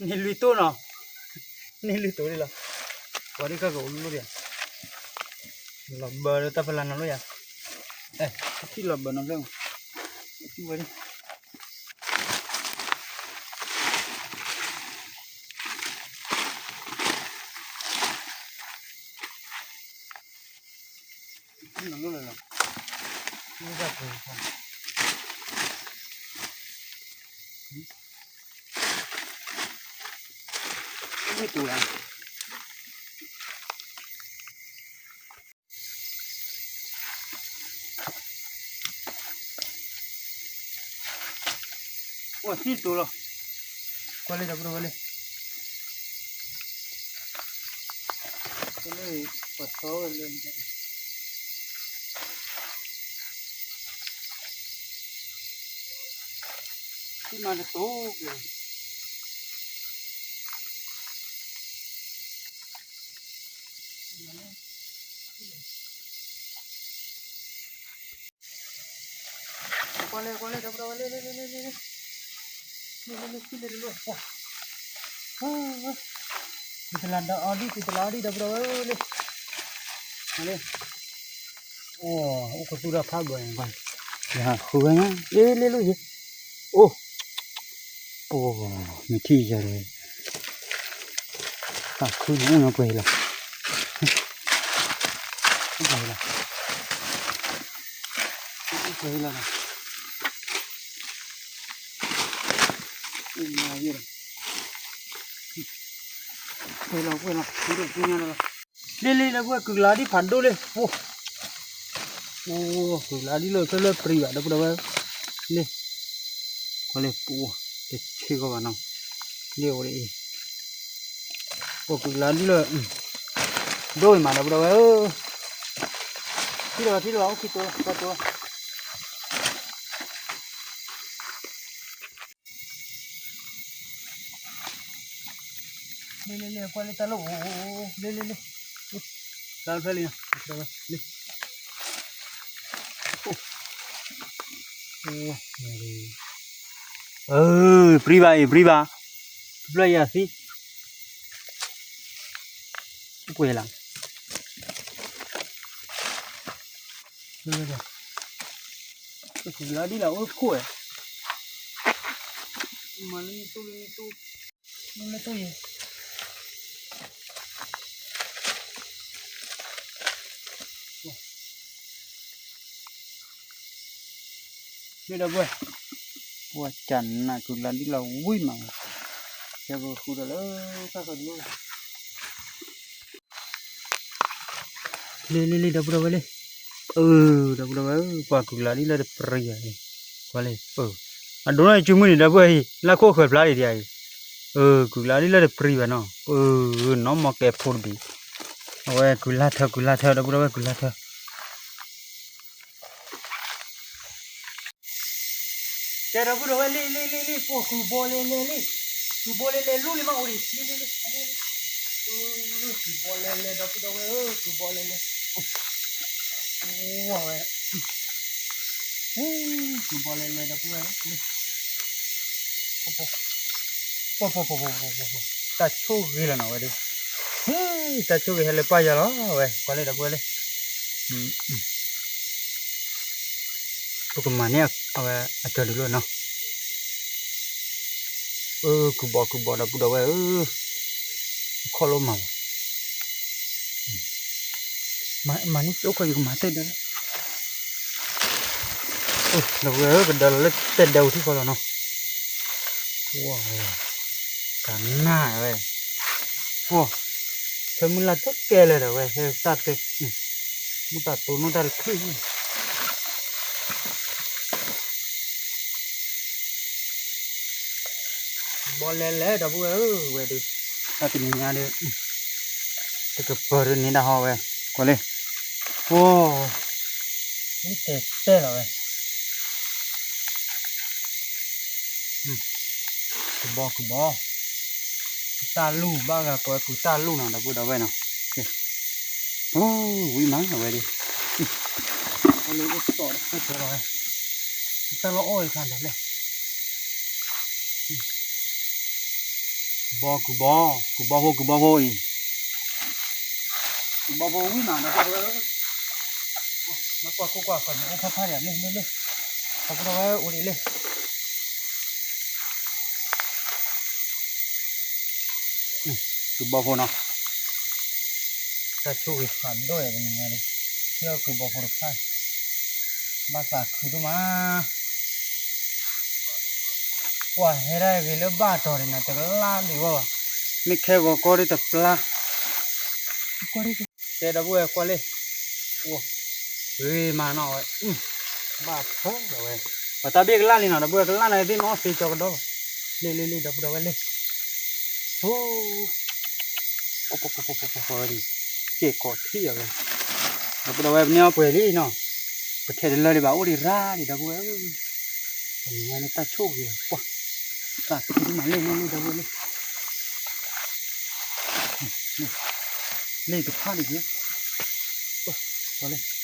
န့ၢ်လွံၢ်တိၢ်နီၤ, န့ၢ်လွံၢ်တိၢ်ဒ်လီၤ, ပှၤဒ်ကကအိၣ်လိၣ်ဒံး, လီၤဘၢလၢတၢ်ဖီလာ်နီၤလိၣ်ယၤ, အဲ ထံၣ်လီၤဘၢနီၤဖျၢၣ်, ထံၣ်ဝဲဒၣ် နလိၣ်လၢလီၤ, မ့ၢ်တူၤလီၤ, အိၣ်သံတူၤလီၤ, ကွၢ်လၢတၢ်ပဒိၣ်ဝဲလၢ လၢပှၤထီဝဲလၢ သံမၤတတိၤက့ၤ, ကွၢ်လၢကွၢ်လၢတၢ်ပဒိၣ်ဝဲလၢ လၢ လၢ လၢ လၢ လၢ လၢ လၢ လၢ လၢ လၢ လၢ လၢ လၢ လၢ သုတလးဒီးအီၤဒံး သုတလးအီၤဒံး ဒီပုၢ်ဒီဝဲၢ်ဧၢ, လ့ၣ်, လ့ၣ်, အိၣ်, အိၣ်ကသူၣ်တၢ်ဖးဘၣ်, ယဟးဃုဝဲညါ လ့ၣ်လ့ၣ်လ့ၣ်ယဲ, အိၣ်, အိၣ်, မ့ၢ်ထံၣ်ယၤဒီး, သးခုန့ၣ်အိၣ်ညီပှဲၤလီၤ, ပှဲၤလီၤ, ပှဲၤလီၤ, အိၣ်မၤယဲလီၤ, ပှဲၤလီၤပှဲၤလီၤ, လ့ၣ်လ့ၣ်လၢပှဲၤ ကုၢ်ကလးဒ်ဖးဒိၣ်လ့ၣ်, အိၣ်, အိၣ်, ကုၢ်ကလးဒ်လၢဖျၢၣ်လၢပြံဘၣ် ဒီပုၢ်ဒီဝဲၢ်, လ့ၣ်, ကွၢ်လ့ၣ်, ပှဲၤ, တဆ့ကီးဘၣ်နီၤ, လ့ၣ်အိၣ်လၢအံၤ, အိၣ်ကုၢ်ကလးဒ်လၢ, ဒိၣ်အံၤမး ဒီပုၢ်ဒီဝဲၢ်ဧၢ, ထံၣ်လၢၤဘၣ်ထံၣ်လၢၤဘၣ် အိၣ်ခံတိၤလီၤ တၢ်တိၤလီၤ လ့ၣ်လ့ၣ်လ့ၣ် ကွၢ်လၢတၢ်လီၢ်အိၣ်, လ့ၣ်လ့ၣ်လ့ၣ်, တၢ်ဖျၢၣ်လံ, လ့ၣ်, အၢ ပြံဘၣ်အံၤ ပြံဘၣ်, ဖျၢၣ်ယၤသံ, ပှဲၤလီၤ, လ့ၣ်လ့ၣ်လ့ၣ်, လီၤဒ်လၢအိၣ်ခိၣ်ဝဲ, မၤလၢနတူၢ်လၢနတူၢ်, လၢတူၢ်ယဲ မ့ၢ်ဒီပုၢ်ဝဲၢ်, ပှၤကနၣ်ကုၢ်လၢဒ်လီၤဝံၤမး, ကဲပဃုဒီးလၢတၢ်ကဒိၣ် လ့ၣ်လ့ၣ်လ့ၣ် ဒီပုၢ်ဒီဝဲၢ်လ့ၣ်, အၢ ဒီပုၢ်ဒီဝဲၢ်ဧၢ ပှၤကုၢ်လၢဒ်လၢတပြံဘၣ်အံၤ, ကွၢ်လ့ၣ်, အဒိၣ်နီၢ်အံၤ စုမုၢ်နံၤ ဒီပုၢ်ဝဲၢ်အံၤ လၢခိၣ်ဃၢၤဖျါဒံးဒံးအံၤ, အၢ ကုၢ်လၢဒ်လၢတပြံဘၣ်နီၤ, အၢ နီၢ်မီၢ်ကဲဖိတဘ့ၣ်, အဝဲကုၢ်လၢထၢ ကုၢ်လၢထၢ ဒီပုၢ်ဒီဝဲၢ် ကုၢ်လၢထၢ ကဲ ဒီပုၢ်ဒီဝဲၢ်လ့ၣ် လ့ၣ်လ့ၣ်လ့ၣ် ပှၤကုၢ်ဘီလဲၤလဲၤလ့ၣ်, ကုၢ်ဘီလဲၤလဲၤ လူလံမးအိၣ်ဒံး လ့ၣ်လ့ၣ်လ့ၣ်, ကုၢ်ဘီလဲၤလဲၤ ဒီပုၢ်ဒီဝဲၢ်ဧၢ ကုၢ်ဘီလဲၤလဲၤ, ဝဲ ကုၢ်ဘီလဲၤလဲၤ ဒီပုၢ်ဝဲၢ်လ့ၣ်, ပီၤပီၤပီၤပီၤပီၤပီၤ, တၢ်ဆိၣ်ဂ့ၤလီၤနီၤဝဲဒၣ်, တၢ်ဆိၣ်ဂ့ၤဟဲလၢပၢ်ယၤလီၤဝဲ ကွၢ်လ့ၣ် ဒီပုၢ်ဝဲၢ်လ့ၣ် ပကမၤန့ၢ်အဝဲအကၢၤဒုးလိာ်နီၤ, အၢ ကုၢ်ဘီကုၢ်ဘီ ဒီပုၢ်ဒီဝဲၢ်ဧၢ, အခီၣ်လိၣ်မးလီၤ, မၤန့ၢ်ကၠိခိၣ် ယကမၤတဲဒၢလၢ, ဒီပုၢ်ဝဲၢ်ဧၢ ကဒၢလီၤလၢတဲဒၢပူၤထံၣ်ဃီလီၤနီၤ, ဝဲ ကနၣ်ဝဲ, ဝဲ ဆၢမုၢ်လၢ်တကဲလၢာ်ဒီးဝဲ ဟဲတၢ်တဲ, မ့ၢ်တၢ်တိၢ်နီၣ်တၢ်တချုး ဘီလဲၤလဲၤ ဒီပုၢ်ဝဲၢ်ဧၢ ဝဲဒုး, တၢ်တနံၤညါဒီး, တကပၤဒုးန့ၣ်ဒၣ်ဟီဝဲ, ကွၢ်လ့ၣ်, အိ, ဝံတဲတဲလီၤဝဲ, ကုၢ်ဘီကုၢ်ဘီ, တၢ်လူၢ်ဘၣ်ဂၤကွဲကုၢ်တၢ်လူၢ်နီၤ ဒီပုၢ်ဒီဝဲၢ်နီၤ, အိ, ဝံမးဝဲဒုး, လၢအိၣ်တီၢ်တၢ်လီၢ်အီၣ်အခါဒီးလဲၣ် ကုၢ်ဘီကုၢ်ဘီ, ကုၢ်ဘီဖိ ကုၢ်ဘီဖိအံၤ, ကုၢ်ဘီဖိဝံမး ဒီပုၢ်ဒီဝဲၢ်, မ့ၢ်ကွၢ်ခိၣ်ကွၢ်ဃၢၤန့ၣ် အိၣ်ဖးဖးဒံးလ့ၣ်လ့ၣ်လ့ၣ်, ဒီပုၢ်ဒီဝဲၢ်အိၣ်ဒံးလ့ၣ် ကုၢ်ဘီဖိနီၤ, တၢ်ဆိၣ်ဂ့ၤဖးဒိၣ်ယၤတနံၤညါလံ, ဟ့ၣ်အီၣ်ကုၢ်ဘီဖိတဖၣ်, ဘၣ်သးခုဒိၣ်မး, ကွၢ်ဟဲဒၣ်ဂ့ၤလၢဘၣ်တီၤဒံးနီၤ တကလၢ်ဒံးဝဲဘၣ်, မ့ၢ်ခဲဂီၤကီၢ်ဒံးတပျၢ် ကဲ ဒီပုၢ်ဝဲၢ်ကွၢ်လ့ၣ်, ဂ့ၤမးနီၤဝဲ, ဘၣ်ဖၢလီၤဝဲ, ပတၢ်ဘ့ၣ်ကလၢ်လံနီၤ ဒီပုၢ်ဝဲၢ် ကလၢ်န့ၣ်သ့ၣ်နီၣ်သ့ကၠီကဒီး, လ့ၣ်လ့ၣ်လ့ၣ် ဒီပုၢ်ဒီဝဲၢ်လ့ၣ်, အိ, ကဲကိးထံၣ်အဝဲ, ဒီပုၢ်ဒီဝဲၢ် ပန့ၢ်အီၣ်ပှဲၤလံနီၤ, ပထဲတလၢဒံးဘၣ် အိၣ်ဒံးရၣ်ဒံး ဒီပုၢ်ဝဲၢ်, တနံၤညါန့ၣ်တၢ်ဆိၣ်ဂ့ၤလီၤ, ပှၤ, သးခုဒိၣ်မးလ့ၣ်လ့ၣ်လ့ၣ် ဒီပုၢ်ဝဲၢ်လ့ၣ် လ့ၣ်တဖၣ်န့ၣ်က့ၤ, လ့ၣ်,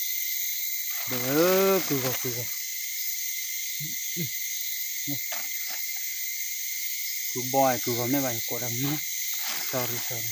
ဒီးဝဲ ကုၢ်ဂီၤ ကုၢ်ဂီၤ, ကုၢ်ဘီ ကုၢ်ဂီၤမ့ၢ်ဘၣ် ယကိးတၢ်မံၤ, sorry sorry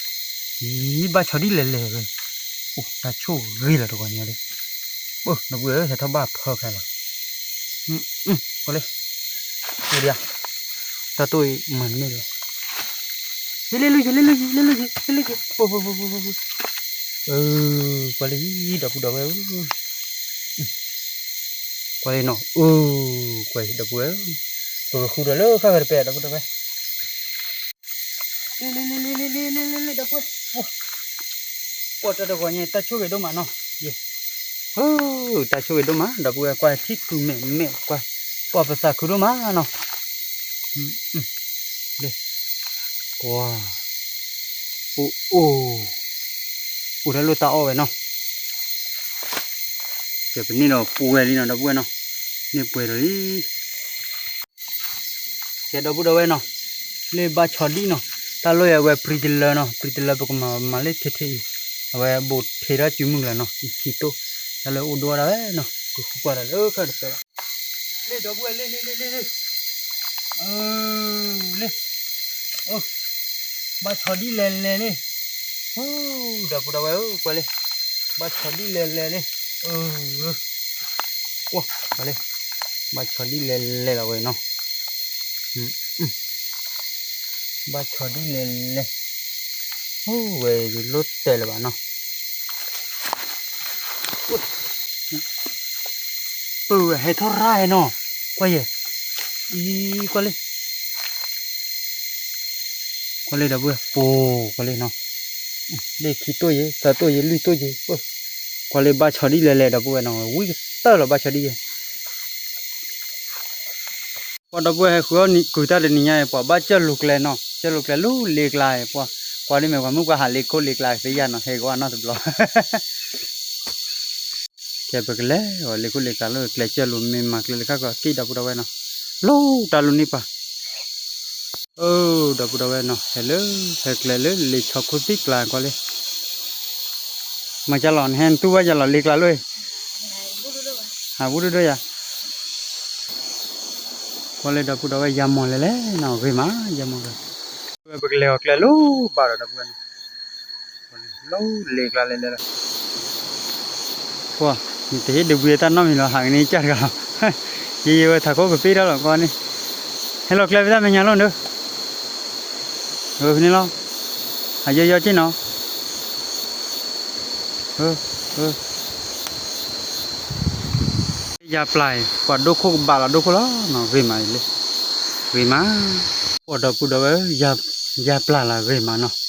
အံၤ ဘၣ်ဆီဒ်လဲၣ်လဲၣ်ဝဲ, အိၣ်တၢ်ဆိၣ်ဂ့ၤလီၤတဂီၤညါလံ, အိၣ် နပုၢ်ဧၢ ဟဲထီၣ်ဘၣ်ဖၢခဲလီၤ, အိၣ်လၢ အိၣ်ဒံးဧါ, တၢ်တိၢ်အံၤမၤန့ၢ်လီၤ, ဟ့ၣ်လ့ၣ်လူၢ်ယံၤ လ့ၣ်လူၢ်ယံၤ လ့ၣ်လူၢ်ယံၤ လ့ၣ်လူၢ်ယံၤ အိၣ် ကွၢ်လံ ဒီပုၢ်ဒီဝဲၢ်ဧၢ, ကွၢ်လံနီၤ အိၣ် ကွၢ်ဒီပုၢ်ဝဲၢ်ဧၢ, ပကဃုဒီးလၢဃၣ်ဃၢၤတပဲာ် ဒီပုၢ်ဒီဝဲၢ် လ့ၣ်လ့ၣ်လ့ၣ်လ့ၣ်လ့ၣ်လ့ၣ်လ့ၣ်လ့ၣ် ဒီပုၢ်ဝဲၢ်, ပှၤတၢ်တဂီၤညါ တၢ်ဆိၣ်ဂ့ၤဒိၣ်မးနီၤ, တၢ်ဆိၣ်ဂ့ၤဒိၣ်မး ဒီပုၢ်ဝဲၢ် ကွၢ်ထံၣ်ကုာ်မဲာ်မဲာ် ကွၢ် ပှၤပသးခုဒိၣ်မးနီၤ, လ့ၣ် ကွၢ် အိၣ်အိၣ် အိၣ်တၢ်လိၣ်တၢ်အီၣ်ဝဲနီၤ, ကဲပန့ၢ်ဒီးပှဲၤလံနီၤ ဒီပုၢ်ဝဲၢ်နီၤ, န့ၢ်ပှဲၤဒီးလံ ကဲဒီပုၢ်ဒီဝဲၢ်နီၤ, လၢဘၣ်ဆီဒံၣ်နီၤ, တၢ်လီၢ်အံၤအဝဲပြံတလၢနီၤ, ပြံတလၢပကမၤမၤလၢထဲထဲအံၤ, အဝဲဘူးထဲထီၣ်စုမုၢ်ကလၢၤနီၤ, အခံတိၢ်, တၢ်လၢအိၣ်ဒိၣ်ဝဲဒၣ်ဝဲနီၤ, ကဃုကွၢ်ဒီးလၢခၢၣ်တဖျၢၣ်, လ့ၣ်ဒီပုၢ်ဝဲၢ်လ့ၣ်လ့ၣ်လ့ၣ်လ့ၣ်, လ့ၣ် အိၣ် ဘၣ်ဆီဒံၣ်လဲၤလဲၤလံ, အိၣ် ဒီပုၢ်ဒီဝဲၢ်ဧၢ ကွၢ်လံ, ဘၣ်ဆီဒံၣ်လဲၤလဲၤလံ, အိၣ် ကွၢ်လံ, ဘၣ်ဆီဒံၣ်လဲၤလဲၤလီၤဝဲနီၤ, ဘၣ်ဆီဒံၣ်လဲၤလဲၤ, အိၣ်ဝဲလိၣ်တဲာ်လၢၤဘၣ်နီၤ ပဝဲဟဲထီၣ်ရၣ်နီၤ, ကွၢ်ယဲၢ်, အံၤ ကွၢ်လံ, ကွၢ်လံဒီပုၢ်ဝဲၢ် ပူၤ ကွၢ်လံနီၤ, လ့ၣ်ခံတိၢ်ယဲၢ် သၢတိၢ်ယဲၢ် လွံၢ်တိၢ်ယဲၢ်, ကွၢ်လံ ဘၣ်ဆီဒံၣ်လဲၤလဲၤ ဒီပုၢ်ဝဲၢ်နီၤ, ဝံကတၢၢ်လီၤ ဘၣ်ဆီဒံၣ်ယဲၢ် ပှၤဒီပုၢ်ဝဲၢ်ဟဲဃုအီၣ်ကုၤတၢ်တနံၤညါအံၤ ပှၤဘၣ်ကၢၢ်လိၤကျဲနီၤ, ကၢၢ်လိၤကျဲလၢလ့ကျါအံၤ, ပှၤ ပှၤဒ်မ့ၢ်ပှၤမုၣ်ပှၤဟးလ့ခိၣ်လ့ကျါသ့ယါနီၤ, ဟဲကဝီၤနီတဘျီ, ကဲပကလဲၤအီၤလ့ခိၣ်လ့ကျါလၢကျဲကၢၢ်လိၤ မ့ၢ်မၤကျဲလၢခါကီးက့ၣ် ဒီပုၢ်ဒီဝဲၢ်နီၤ, လီၤတၢ်လီၤန့ၢ်ပၢ် အၢ ဒီပုၢ်ဒီဝဲၢ်နီၤ, ဟဲလၢ ဟဲကျဲလၢလ့ဆီခိၣ်သံၣ်ကျါ ကွၢ်လံ, မၤကၢ်လီၤ နဟဲနတူၢ်ဘၣ်ယၤလီၤ လ့ကျါလၢ ဟးဝူဒိၣ်ဒိၣ်ယၤ, ကွၢ်လံ ဒီပုၢ်ဒီဝဲၢ် ယၤမီၢ်လဲၤလဲၤနီၤ ဂ့ၤမး ယၤမီၢ်ဂ့ၤ, ပကလဲၤအီၤကျဲလၢဘၣ်ဒီး ဒီပုၢ်ဝဲၢ်နီၤ လၢလ့ကျါလဲၤလဲၤလီၤ, ကွၢ် နတဟ့ၣ်ဒုးဘှံးတၢ်နီတမံၤလီၤ ဟးကန့ၢ်ကၢ်တဂၤလီၤ, ယယဝဲထးခိၣ်ကပ့ၢ်ထီၣ်လီၤ ကွၢ်န့ၣ်, ဟဲလီၤကျဲဖဲတၢ်မဲာ်ညါလီၤဒီး, ဖဲန့ၣ်လီၤ, အယီယီက့ၢ်နီၤ ယၤပျၢ်အံၤ ပှၤဒိခိၣ်ကဘၣ်လီၤဒိခိၣ်လီၤနီၤ ဂ့ၤမးအံၤလံ, ဂ့ၤမး, ပှၤဒီပုၢ်ဒီဝဲၢ် ယၤပျၢ်လီၤဂ့ၤမးနီၤ,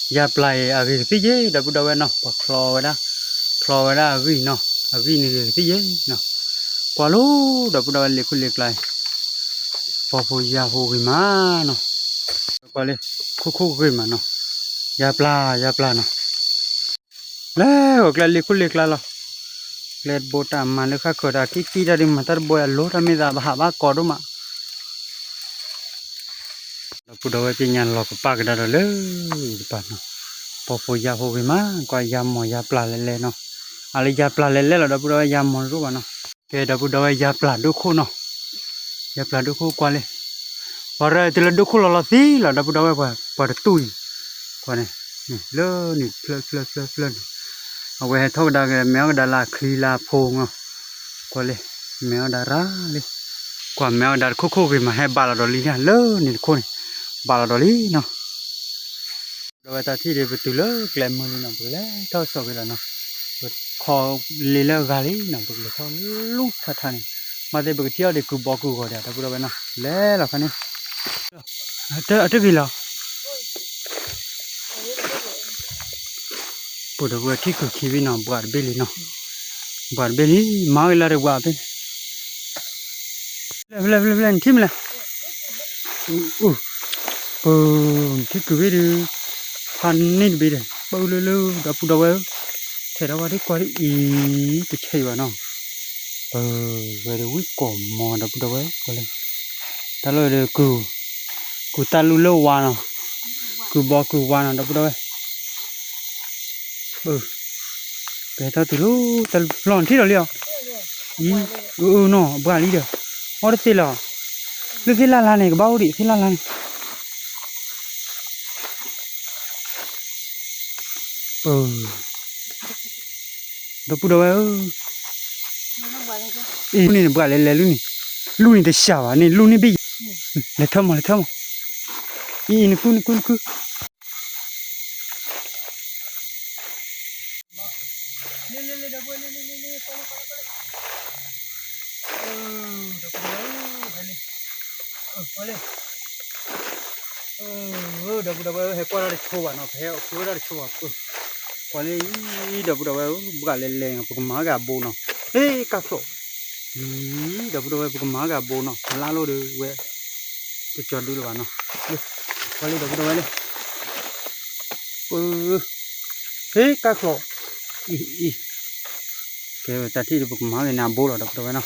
ယၤပျၢ်အံၤ အဂ့ၤကသံၣ်ယဲၢ် ဒီပုၢ်ဒီဝဲၢ်နီၤ ပှၤချီဝဲဒၣ်, ချီဝဲဒၣ်အဂံၢ်နီၤ အဂံၢ်န့ၣ်ဂ့ၤကသံၣ်ယဲၢ်နီၤ, ကွၢ်လီၤ ဒီပုၢ်ဒီဝဲၢ် လ့ခိၣ်လ့ကျါအံၤ, ပှၤဖိယၤဖိဂ့ၤမးနီၤ, ကွၢ်လံ ခိၣ်ခိၣ်ဂ့ၤမးနီၤ, ယၤပျၢ် ယၤပျၢ်နီၤ လဲၤဂီၤကျဲလ့ခိၣ်လ့ကျါလီၤ, ကျဲတဘိတၢ်မၤလၢဃၣ်ဃၢၤတၢ်က့ၣ်က့ၣ်တၢ်ဒုးမၤတၢ်တဘိအလိၤတၢ်မ့ၢ်သးဘၣ်ဟးဘၣ်ကီဒိၣ်မး, ဒီပုၢ်ဒီဝဲၢ်သ့ၣ်ညါလီၤကပၣ်ကဒါဒီးလၢ တပၤနီၤ, ပှၤဖိယၤဖိဂ့ၤမး ကွၢ်ယၤမီၢ်ယၤပျၢ်လဲၤလဲၤနီၤ, အလၢယၤပျၢ်လဲၤလဲၤလီၤ ဒီပုၢ်ဒီဝဲၢ် ယၤမီၢ်တရိၣ်ဘၣ်နီၤ, ကဲ ဒီပုၢ်ဒီဝဲၢ် ယၤပျၢ်ဒိခိၣ်နီၤ, ယၤပျၢ်ဒိခိၣ်ကွၢ်လံ ပှၤရၤတုၤလၢဒိခိၣ်လီၤလီၤသံလီၤ ဒီပုၢ်ဒီဝဲၢ် ပှၤတတူၢ်အံၤ, ကွၢ်န့ၣ်, လၢန့ၣ်ဖျၢၣ်ဖျၢၣ်ဖျၢၣ်ဖျၢၣ်န့ၣ်, အဝဲဟဲထီၣ်ကဒါက့ၤ မဲအီၣ်ကဒါလၢအချံလၢအဖိနီၤ, ကွၢ်လံ, မဲအီၣ်ကဒါရၤလံ, ကွၢ်မဲအီၣ်ကဒါတခိၣ်ခိၣ်ဂ့ၤမး ဟဲဘၣ်လီၤဒီးလံ လၢန့ၣ်တခိၣ်န့ၣ်, ဘၣ်လီၤဒီးလံနီၤ ဒီးဝဲတၢ်ထံၣ်ဒီး ပတုၤလၢကျဲမုၢ်လံနီၤ ပကလဲၤထီၣ်ဆိးက့ၤလီၤနီၤ, ပခီလ့လၢအဂၤလံနီၤ ပကလဲၤထီၣ်လူထါထါန့ၣ်, မ့ၢ်သ့ၣ်ပကထံၣ်အီၤဒီးကုၢ်ဘီကုၢ်ဂီၤဒီး ဒီပုၢ်ဒီဝဲၢ်နီၤ လဲၤလီၤခါန့ၣ်, အတဂ့ၤလီၤ ပဒီပုၢ်ဝဲၢ်ထံၣ်ကုၢ်ခံဘ့ၣ်နီၤ ဘှးတဘ့ၣ်လံနီၤ, ဘှးတဘ့ၣ်လံ မၤဝဲလၢတဘှးဘ့ၣ်န့ၣ်, ဖျဲၣ်ဖျဲၣ်ဖျဲၣ်ဖျဲၣ် နထံၣ်မလဲၣ်, ပထံၣ်ကုၢ်ဘ့ၣ်ဒုး, ဖးန့ၢ်တဘ့ၣ်ဒီး ပၢလၢလၢ ဒီပုၢ်ဒီဝဲၢ်, ထဲးဒီးဝဲဒ်ကွၢ်ဒ်အံၤ တဆဲးဘၣ်နီၤ, ပဝဲဒၣ်ဝံၣ်ကိးမီၤ ဒီပုၢ်ဒီဝဲၢ်, တၢ်လီၢ်ဒီး ကုၢ်တၢ်လူၢ်လၢဝါနီၤ, ကုၢ်ဘီကုၢ်ဝါနီၤ ဒီပုၢ်ဒီဝဲၢ် ပဟဲထီၣ်တုၤလီၤ တၢ်လူၢ်လီၤနထံၣ်ဒီးလံအီၤ, အံၤ, အၢနီၤ အဘှါလံဒီး, အီၣ်တသ့လီၤ, လၢသ့ၣ်လၢ်လၢ်န့ၣ် ကဘၣ်အိၣ်ဒံးသ့ၣ်လၢ်လၢ်န့ၣ် ဒီပုၢ်ဒီဝဲၢ်ဧၢ, အံၤန့ၣ် နဘှါလဲၤလဲၤလူန့ၣ်, လူန့ၣ်တစှၤဘၣ်န့ၣ် လူန့ၣ်ဘ့ၣ်ယဲၢ်, လဲၤထၢမး လဲၤထၢမး, အံၤ နကု နကု နကု လ့လ့လ့ ဒီပုၢ်ဝဲၢ်လ့လ့လ့လ့ ကွၢ်လ့ ကွၢ်လ့ ကွၢ်လ့, ဒီပုၢ်ဝဲၢ်လ့, ကွၢ်လ့, ဒီပုၢ်ဝဲၢ် ဟဲကွၢ်တၢ်တဆိဘၣ်နီၤ ပဟဲကွၢ်တၢ်တဆိဘၣ်, ကွၢ်လ့, ဒီပုၢ်ဝဲၢ် ဘှၣ်လဲၤလဲၤ ပကမၤဂ့ၤအဘိနီၤ, ဟ့ၣ် ကၢ်ဖျိး, ဒီပုၢ်ဝဲၢ် ပကမၤဂ့ၤအဘိနီၤ လါလိၤဒီးဝဲ တကၠီၤဒုလၢၤဘၣ်နီၤ, ကွၢ်လ့ ဒီပုၢ်ဝဲၢ်လ့, ပ ဟ့ၣ် ကၢ်ဖျိး, အံၤ အံၤ, ကဲဝဲတၢ်ထံၣ်ဒီး ပကမၤဂ့ၤန့ၢ်အဘိလီၤ ဒီပုၢ်ဝဲၢ်နီ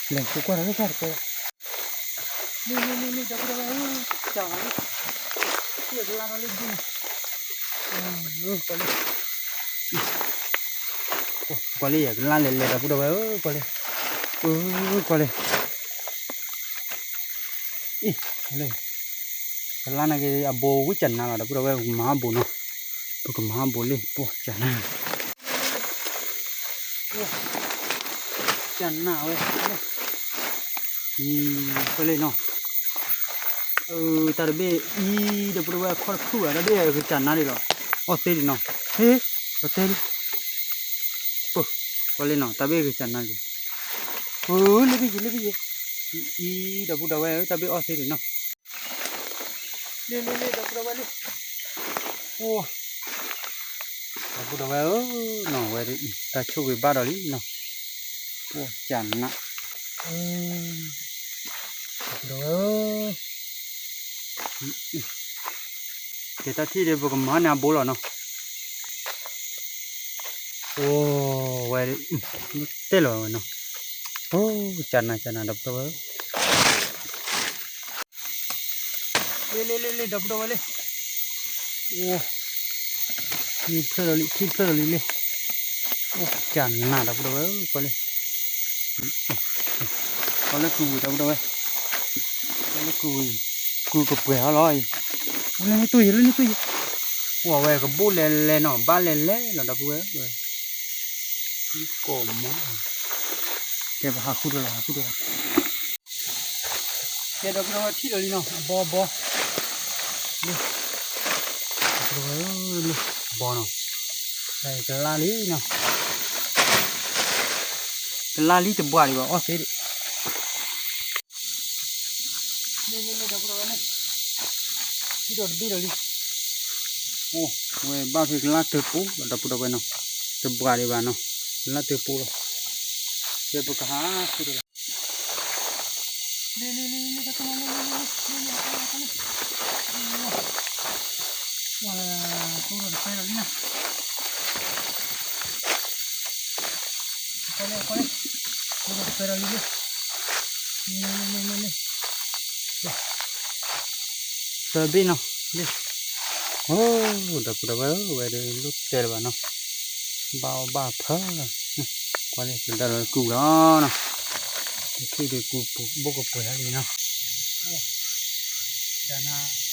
ၤ, လဲၤဆိကွၢ်တၢ်လၢတၢ်တကဲ လ့လ့လ့လ့ ဒီပုၢ်ဝဲၢ်ဧၢ, စှၤဘၣ်လံ, ယကလါထီၣ်လၢဒ်န့ၣ်, ကွၢ်လ့, ကွၢ်လ့ ယကလါလဲၤလဲၤ ဒီပုၢ်ဝဲၢ်ဧၢ, ကွၢ်လ့, ကွၢ်လ့, အံၤ, ကလါန့ၣ်က့ၤအဘိဝံၣ်ကနါလီၤ ဒီပုၢ်ဝဲၢ် ပကမၤအဘိနီၤ, ပကမၤအဘိလံ ပကနါ ကနါဝဲ, အံၤ ဖဲလ့နီၤ, တၢ်တဘ့ၣ်အံၤ ဒီပုၢ်ဝဲၢ် အခီၣ်တဖုၣ်ဘၣ် တၢ်ဘ့ၣ်ဂ့ၤကနါဒံးလီၤ, အီၣ်သ့ဒံးနီၤ, ဟ့ၣ် ပတဲလံ, ပ ကွၢ်လ့နီၤ တၢ်ဘ့ၣ်ဂ့ၤကနါဒံး, လ့ဘ့ၣ်ယဲၢ် လ့ဘ့ၣ်ယဲၢ်, အံၤ ဒီပုၢ်ဝဲၢ်ဧၢ တၢ်ဘ့ၣ်အီၣ်သ့ဒံးနီၤ လ့လ့လ့ ဒီပုၢ်ဝဲၢ်လ့, အိ ဒီပုၢ်ဝဲၢ်ဧၢ, နီၤဝဲဒ်အံၤ တၢ်ဆိၣ်ဂ့ၤဘၣ်ဒီးလံနီၤ, အိ ကနါ, ဒီပုၢ်ဝဲၢ်ဧၢ, ကဲတၢ်ထံၣ်ဒီး ပကမၤန့ၢ်အဘိလီၤနီၤ, အိ ဝဲဒ် တဲလီၤဝဲနီၤ, အိ ကနါ ကနါ ဒီပုၢ်ဝဲၢ်ဧၢ လ့လ့လ့လ့ ဒီပုၢ်ဝဲၢ်လ့, အိ ထံၣ်ဖျၢၣ်ဒီးလံ ထံၣ်ဖျၢၣ်ဒီးလံလ့, အိ ကနါ ဒီပုၢ်ဝဲၢ်ဧၢ ကွၢ်လ့, ကွၢ်လၢကုဝံၤ ဒီပုၢ်ဝဲၢ်, ကွၢ်လၢကုဝံၤ, ကုကပှဲၤဟီလီၤအံၤ, လၢန့ၣ်တူၢ်ယဲၢ် လၢန့ၣ်တူၢ်ယဲၢ်, အိ ဝဲကဘိၣ်လဲၤလဲၤနီၤ ဘၣ်လဲၤလဲၤလီၤ ဒီပုၢ်ဝဲၢ်, ကိးမး, ကဲပဟးဃုဒီးလီၤ ဟးဃုဒီးလီၤ ကဲ ဒီပုၢ်ဝဲၢ်ထံၣ်ဒီးလံနီၤ အဘီဘီ, လ့, ဒီပုၢ်ဝဲၢ်လ့, ဘီနီၤ, ကလါလံနီၤ, ကလါလံတဘှၣ်ဒံးဘၣ် အီၣ်သ့ဒံး, လ့လ့လ့ ဒီပုၢ်ဝဲၢ်လ့, ထံၣ်ဒီးတဘ့ၣ်ဒီးလံ, အိ ဝဲဘၣ်ဖဲကလါတၢပူၤလီၤ ဒီပုၢ်ဝဲၢ်နီၤ, တဘှၣ်ဒံးဘၣ်နီၤ, ကလါတၢပူၤလီၤ, ကဲပကဟးဃုဒီးလီၤ လ့လ့လ့လ့ တၢ်ကမၤလ့လ့လ့လ့လ့လ့ အတၢ်ကမၤလ့, ဝဲ တိၢ်ဒီးတပဲဒီးလံနီၤ, ကွၢ်လ့ ကွၢ်လ့, တိၢ်ဒီးတပဲဒီးလံလ့, လ့လ့လ့လ့လ့ သၢဘ့ၣ်နီၤ, လ့, အိ ဒီပုၢ်ဝဲၢ်ဧၢ ဝဲဒၣ်လိၣ်တဲလၢၤဘၣ်နီၤ, ဘၣ်အီၣ်ဘၣ်ဖၢလီၤ, ကွၢ်လ့ ပဒါဒီးကုလီၤနီၤ, တထံၣ်ဒီးကုဘိၣ်ကပှဲၤဟဲလံနီၤ, ဒၣ်နၤ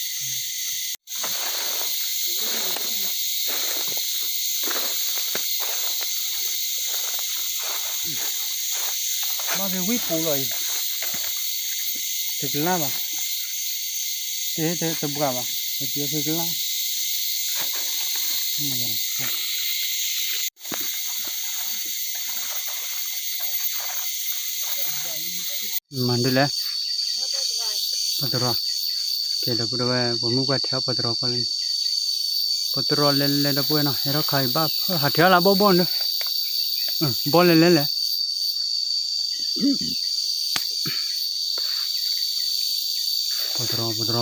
ဘၣ်ဖဲဝံၣ်ပူၤလီၤအံၤ, တကလါဘၣ်, တ တဘှၣ်ဘၣ်, ပကဖဲကလါ မၤဒ်လဲၣ်, ပတြီ, ကဲဒီပုၢ်ဝဲၢ် ပှၤမုၢ်ပှၢ်ထဲအီၣ်ပတြီကွၢ်လၢန့ၣ်, ပတြီလဲၤလဲၤဒီပုၢ်ဝဲၢ်နီၤ ဟဲထီၣ်ခါအံၤဘၣ်ဖၢ ဟးထီၣ်လၢဘီဘီန့ၣ်, ဘီလဲၤလဲၤလဲၤ ပတြီ ပတြီ,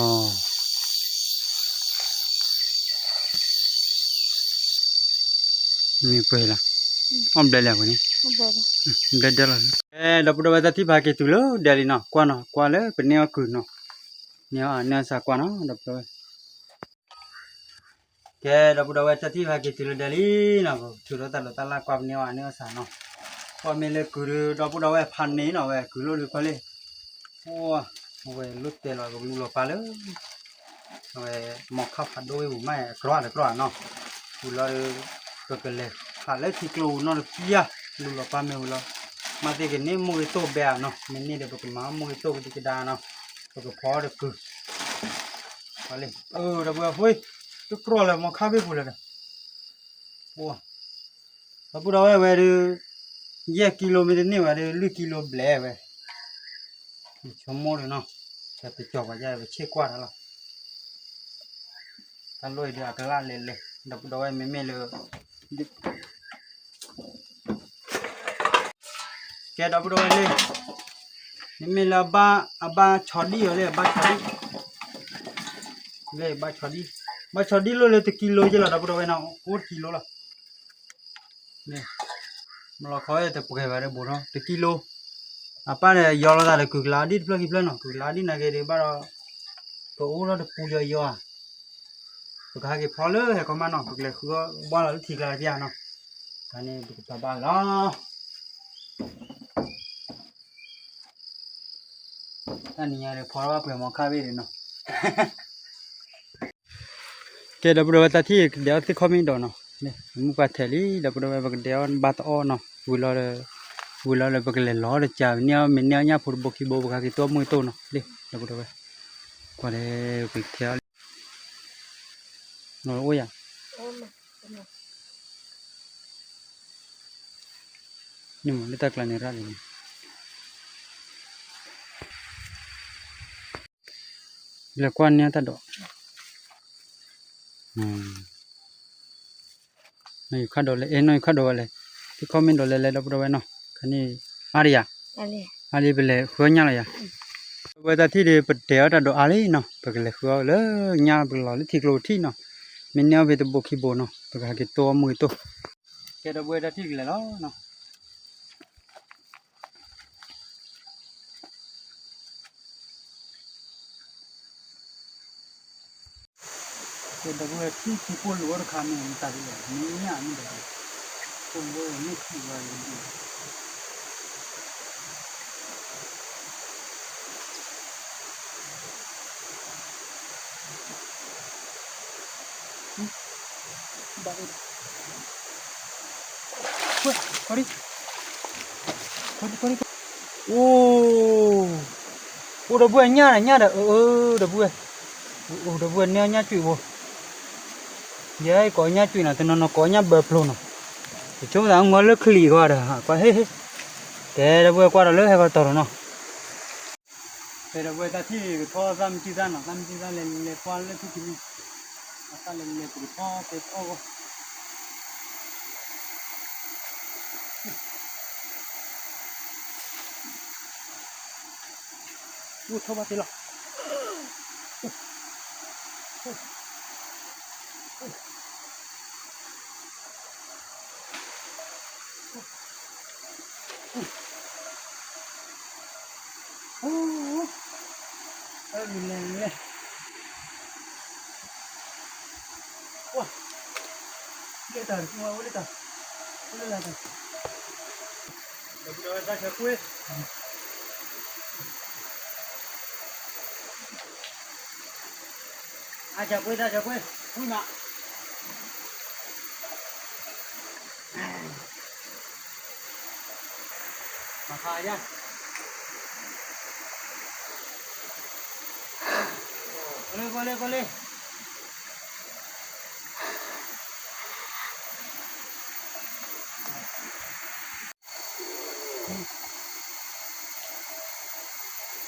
မ့ၢ်ပှဲၤလီၤ, အီၣ်ဘျဲလဲၣ်ပှဲၤန့ၣ်, ဘျဲဒဲလီၤ, ဒီပုၢ်ဝဲၢ်တၢ်ထံၣ်ဖးက့ၤတုၤလၢဒဲလံနီၤ ကွၢ်နီၤ ကွၢ်လၢပန့ၢ်အီၣ်ကုၤနီၤ, န့ၢ်အီၣ်န့ၢ်အီၣ်စးကွၢ်နီၤ ဒီပုၢ်ဝဲၢ် ကဲ ဒီပုၢ်ဝဲၢ် တၢ်ထံၣ်ဖးက့ၤတုၤလၢဒဲလံနီၤ, ပထုးထီၣ်တၢ်လီၤတၢ်လၢ်ကွၢ်ပန့ၢ်အီၣ်န့ၢ်အီၣ်စးနီၤ, ကွၢ်မ့ၢ်လၢကုၤဒီး ဒီပုၢ်ဝဲၢ်ဖးန့ၣ်နီၤ ဝဲကုၤလိၣ်ဒုးကွၢ်လံ, အဝဲလိၣ်တဲလီၤ ပကလူလီၤပၢ်လၢ အဝဲ မီၤခၣ်ဖးဒိၣ်ဝဲပူၤမး အကြီတကြီနီၤ, ဝံၤလီၤဒီး ပကလဲၤဖးလၢထံကျိပူၤနီတပျၢ်, လူလီၤပၢ်မ့ၢ်ဝံၤလီၤ, မၤသ့ကန့ၢ်မိၢ်ဂ့ၤတိၢ်ဘဲဧါနီၤ, မ့ၢ်န့ၢ်ဒီးပကမၤမိၢ်ဂ့ၤတိၢ်ကဒံကဒါနီၤ, ပကဖီအီၣ်တကုာ်, လၢ ဒီပုၢ်ဝဲၢ်ဖိ, တကြၢးလၢမီၤခါဘ့ၣ်ပူၤလၢၤဒီး, ဒီပုၢ်ဒီဝဲၢ်ဝဲဒုး, ယဲၢ်ကံလိမ့ၢ်တန့ၢ်ဝဲဒုး လွံၢ်ကံလိဘျဲၣ်ဝဲ, ဆိကမိၣ်ဒီးနီၤ, ပကၠီၤပှၤယါ ပဆ့ၣ်ကွၢ်တၢ်လီၤ, တၢ်လီၢ်အံၤဒုးအကလၢ်လဲၤလဲၤ ဒီပုၢ်ဒီဝဲၢ် မ့မ့ၢ်လၢ ကဲဒီပုၢ်ဒီဝဲၢ်လၢ, မ့မ့ၢ်လၢအဘၣ်ဆီဒံၣ်အီၤလၢအဘၣ်ဆီဒံၣ်, လၢဘၣ်ဆီဒံၣ်, ဘၣ်ဆီဒံၣ်လိၣ်လၢတကံလိယဲလီၤ ဒီပုၢ်ဒီဝဲၢ်နီၤ, အိၣ်တကံလိလီၤ, မလီၤခီတပှဲၤဘၣ်ဒီးဘိးထီၣ် တကံလိ, အပၢ်ဒီးယီၤလီၤသးဒီးကုၢ်ကလးဒံၣ်တဖျၢၣ်ခံဖျၢၣ်နီၤ, ကုၢ်ကလးဒံၣ်နာ်က့ဒုးဘၣ်ဒီး, ပအိၣ်ထီၣ်တပူၤယီၤယီၤဧါ ပကဟဲက့ၤဖီလၢဟဲကီမးနီၤ, ပကလဲၤဃုအီၣ်ဘၣ်လီၤလၢထံကျါတပျၢ်နီၤ, တၢ်န့ၣ်ပကပာ်ဘၣ်လီၤ, တၢ်နံၤညါဒီးဖီထီၣ်ဘၣ်ပှဲၤမီၤခါဘ့ၣ်ဒီးနီၤ, ကဲဒီပုၢ်ဒီဝဲၢ် တၢ်ထံၣ်ကဒဲးအီၣ်သ့ၣ်ခီမ့ၢ်ဒီးနီၤ, မုၢ်ပှၢ်ထဲးလံ ဒီပုၢ်ဒီဝဲၢ် ပကဒဲးအီၣ်ဘၣ်တအီၣ်နီၤ, ဝံၤလီၤဒီး, ဝံၤလီၤဒီးပကလဲၤလီၤတကး မ့ၢ်န့ၢ်အီၣ်မ့ၢ်န့ၢ်အီၣ်ညၣ်ဖိတဘိခံဘိ ပကဟဲက့ၤတိၢ်မိၢ်တိၢ်နီၤ, ဒီပုၢ်ဒီဝဲၢ်, ကွၢ်ဒီးပကထဲးအီၣ်လံ အိၣ်ယၤ, န့ၣ်မ့ၢ်လၢတၢ်ကျါန့ၣ်ရၣ်လံန့ၣ်, လဲၤကွၢ်န့ၢ်တၢ်ဒိး, နီၢ်ယူၤခၣ်ဒိးလဲၣ်, အဲ နီၢ်ယူၤခၣ်ဒိးဝဲလဲၣ်, သ့ၣ်ခီမ့ၢ်ဒိးလဲၣ်လဲၣ် ဒီပုၢ်ဒီဝဲၢ်နီၤ, ခါန့ၣ်, အါဒံးယၤ, အါဒံးပလဲၤဃုအီၣ်ညၣ်လီၤယၤ, ဒီပုၢ်ဝဲၢ် တၢ်ထံၣ်ဒီး ပတဲအီၣ်တၢ်ဒိးအါလံနီၤ, ပကလဲၤဃုအီၣ်လၢညၣ်ပလီၤလၢထံကျိထံၣ်နီၤ, မ့ၢ်န့ၢ်အီၣ်ဖဲတဘိခံဘိနီၤ ပကဟဲက့ၤတိၢ်အီၣ်မိၢ်က့ၤတိၢ်, ကဲဒီပုၢ်ဝဲၢ် တၢ်ထံၣ်ကလဲၤလီၤနီၤ ကဲဒီပုၢ်ဝဲၢ် ထံၣ်ထံပိၢ်လိာ်အီၣ်တခါမ့ၢ်တၢ်တလၢ မ့ၢ်ညၣ်မ့ၢ်ဒီး ပိၢ်လိာ်မ့ၢ်ထံၣ်ဝဲလၢ ဘၣ်အိၣ် အိၣ် အိၣ်ဒီပုၢ်ဝဲၢ် ညၣ်ဒီး ညၣ်ဒီး အၢ အၢ ဒီပုၢ်ဝဲၢ်, အိၣ်ဒီပုၢ်ဝဲၢ် န့ၢ်အီၣ်ညၣ်ကွံာ်ဘိ, ယဲကိးညၣ်ကွံာ်နီၤ တနီၤနီၤကိးညၣ်ဘၢဖျိနီၤ, ယဆိကမိၣ်သးမုၢ်ဂီၤလၢချံးကွၢ်ဒီး ကွၢ်ဟ့ၣ်ဟ့ၣ်, ကဲဒီပုၢ်ဝဲၢ် ကွၢ်ဒီးလၢဟဲကီးတီၤတီၤနီၤ ဖဲဒီပုၢ်ဝဲၢ် တၢ်ထံၣ်ကထီၣ်သၣ်မုၢ်ထံသၣ်နီၤ သၣ်မုၢ်ထံသၣ်လဲၤလဲၤကွၢ်လၢထံထံမုၢ်, သၣ်လဲၤလဲၤပကထီၣ်ဖဲအီၣ်ဂီၢ်, အိၣ်ထီၣ်ဘၣ်တ့ၢ်လီၤ. အကကွ့ တၢ်ကကွ့ ဝံမး မၤခါယါ ကလ့ ကလ့ ကလ့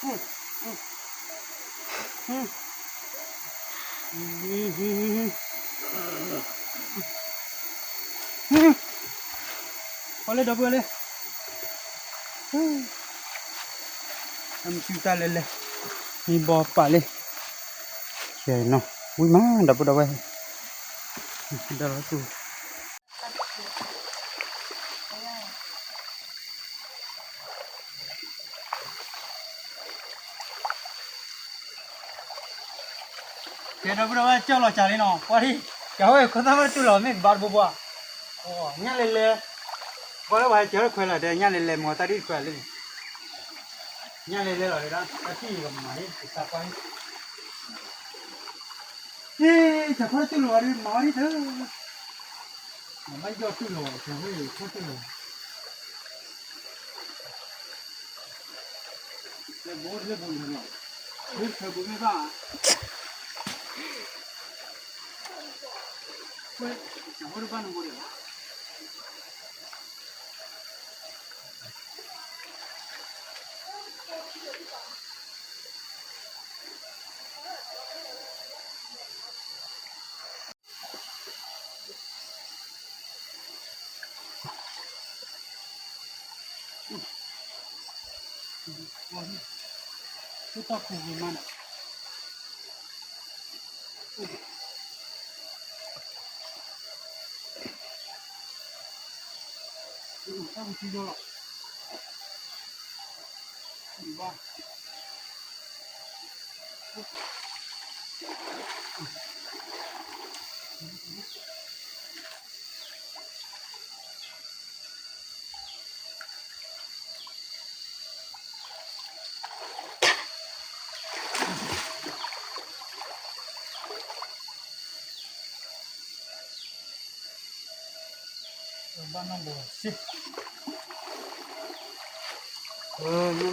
ပှၤလၢဒီပုၢ်ဝဲၢ်လၢ အမ့ၢ်စုတၢ်လဲၤလဲၤ မ့ၢ်ဘီပာ်လံ နီၤ ဝံမး ဒီပုၢ်ဒီဝဲၢ် ဒီးလီၤသူ ကဲ ဒီပုၢ်ဒီဝဲၢ် ကၠီၣ်လီၤစှၤလံနီၤ ကွၢ်ထံၣ် ကဝဲၢ် ခီသၣ်ဝဲတူၢ်လီၤ မ့ၢ်ကဘၣ်တဘိဘၣ် ညၣ်လဲၤလဲၤ ကွၢ်လၢပှၤဟဲကၢၤခွဲးလီၤ တဲညၣ်လဲၤလဲၤ မ့ၢ်တၢ်ဒ်ခွဲးလံ ညၣ်လဲၤလဲၤလီၤ တၢ်ထံၣ်ကမၤလံ ကစၢ်ကွၢ်လံ ဟ့ၣ် ကၠီၤခီတူၢ်လီၤ မၤအီၤဒ်သိး မၤဘၣ်ယီၢ်တူၢ်လီၤ ကၠီၤဝဲၢ်ခီတူၢ်လီၤ ဘၣ်နီၢ်ဘိစ့ၢ်,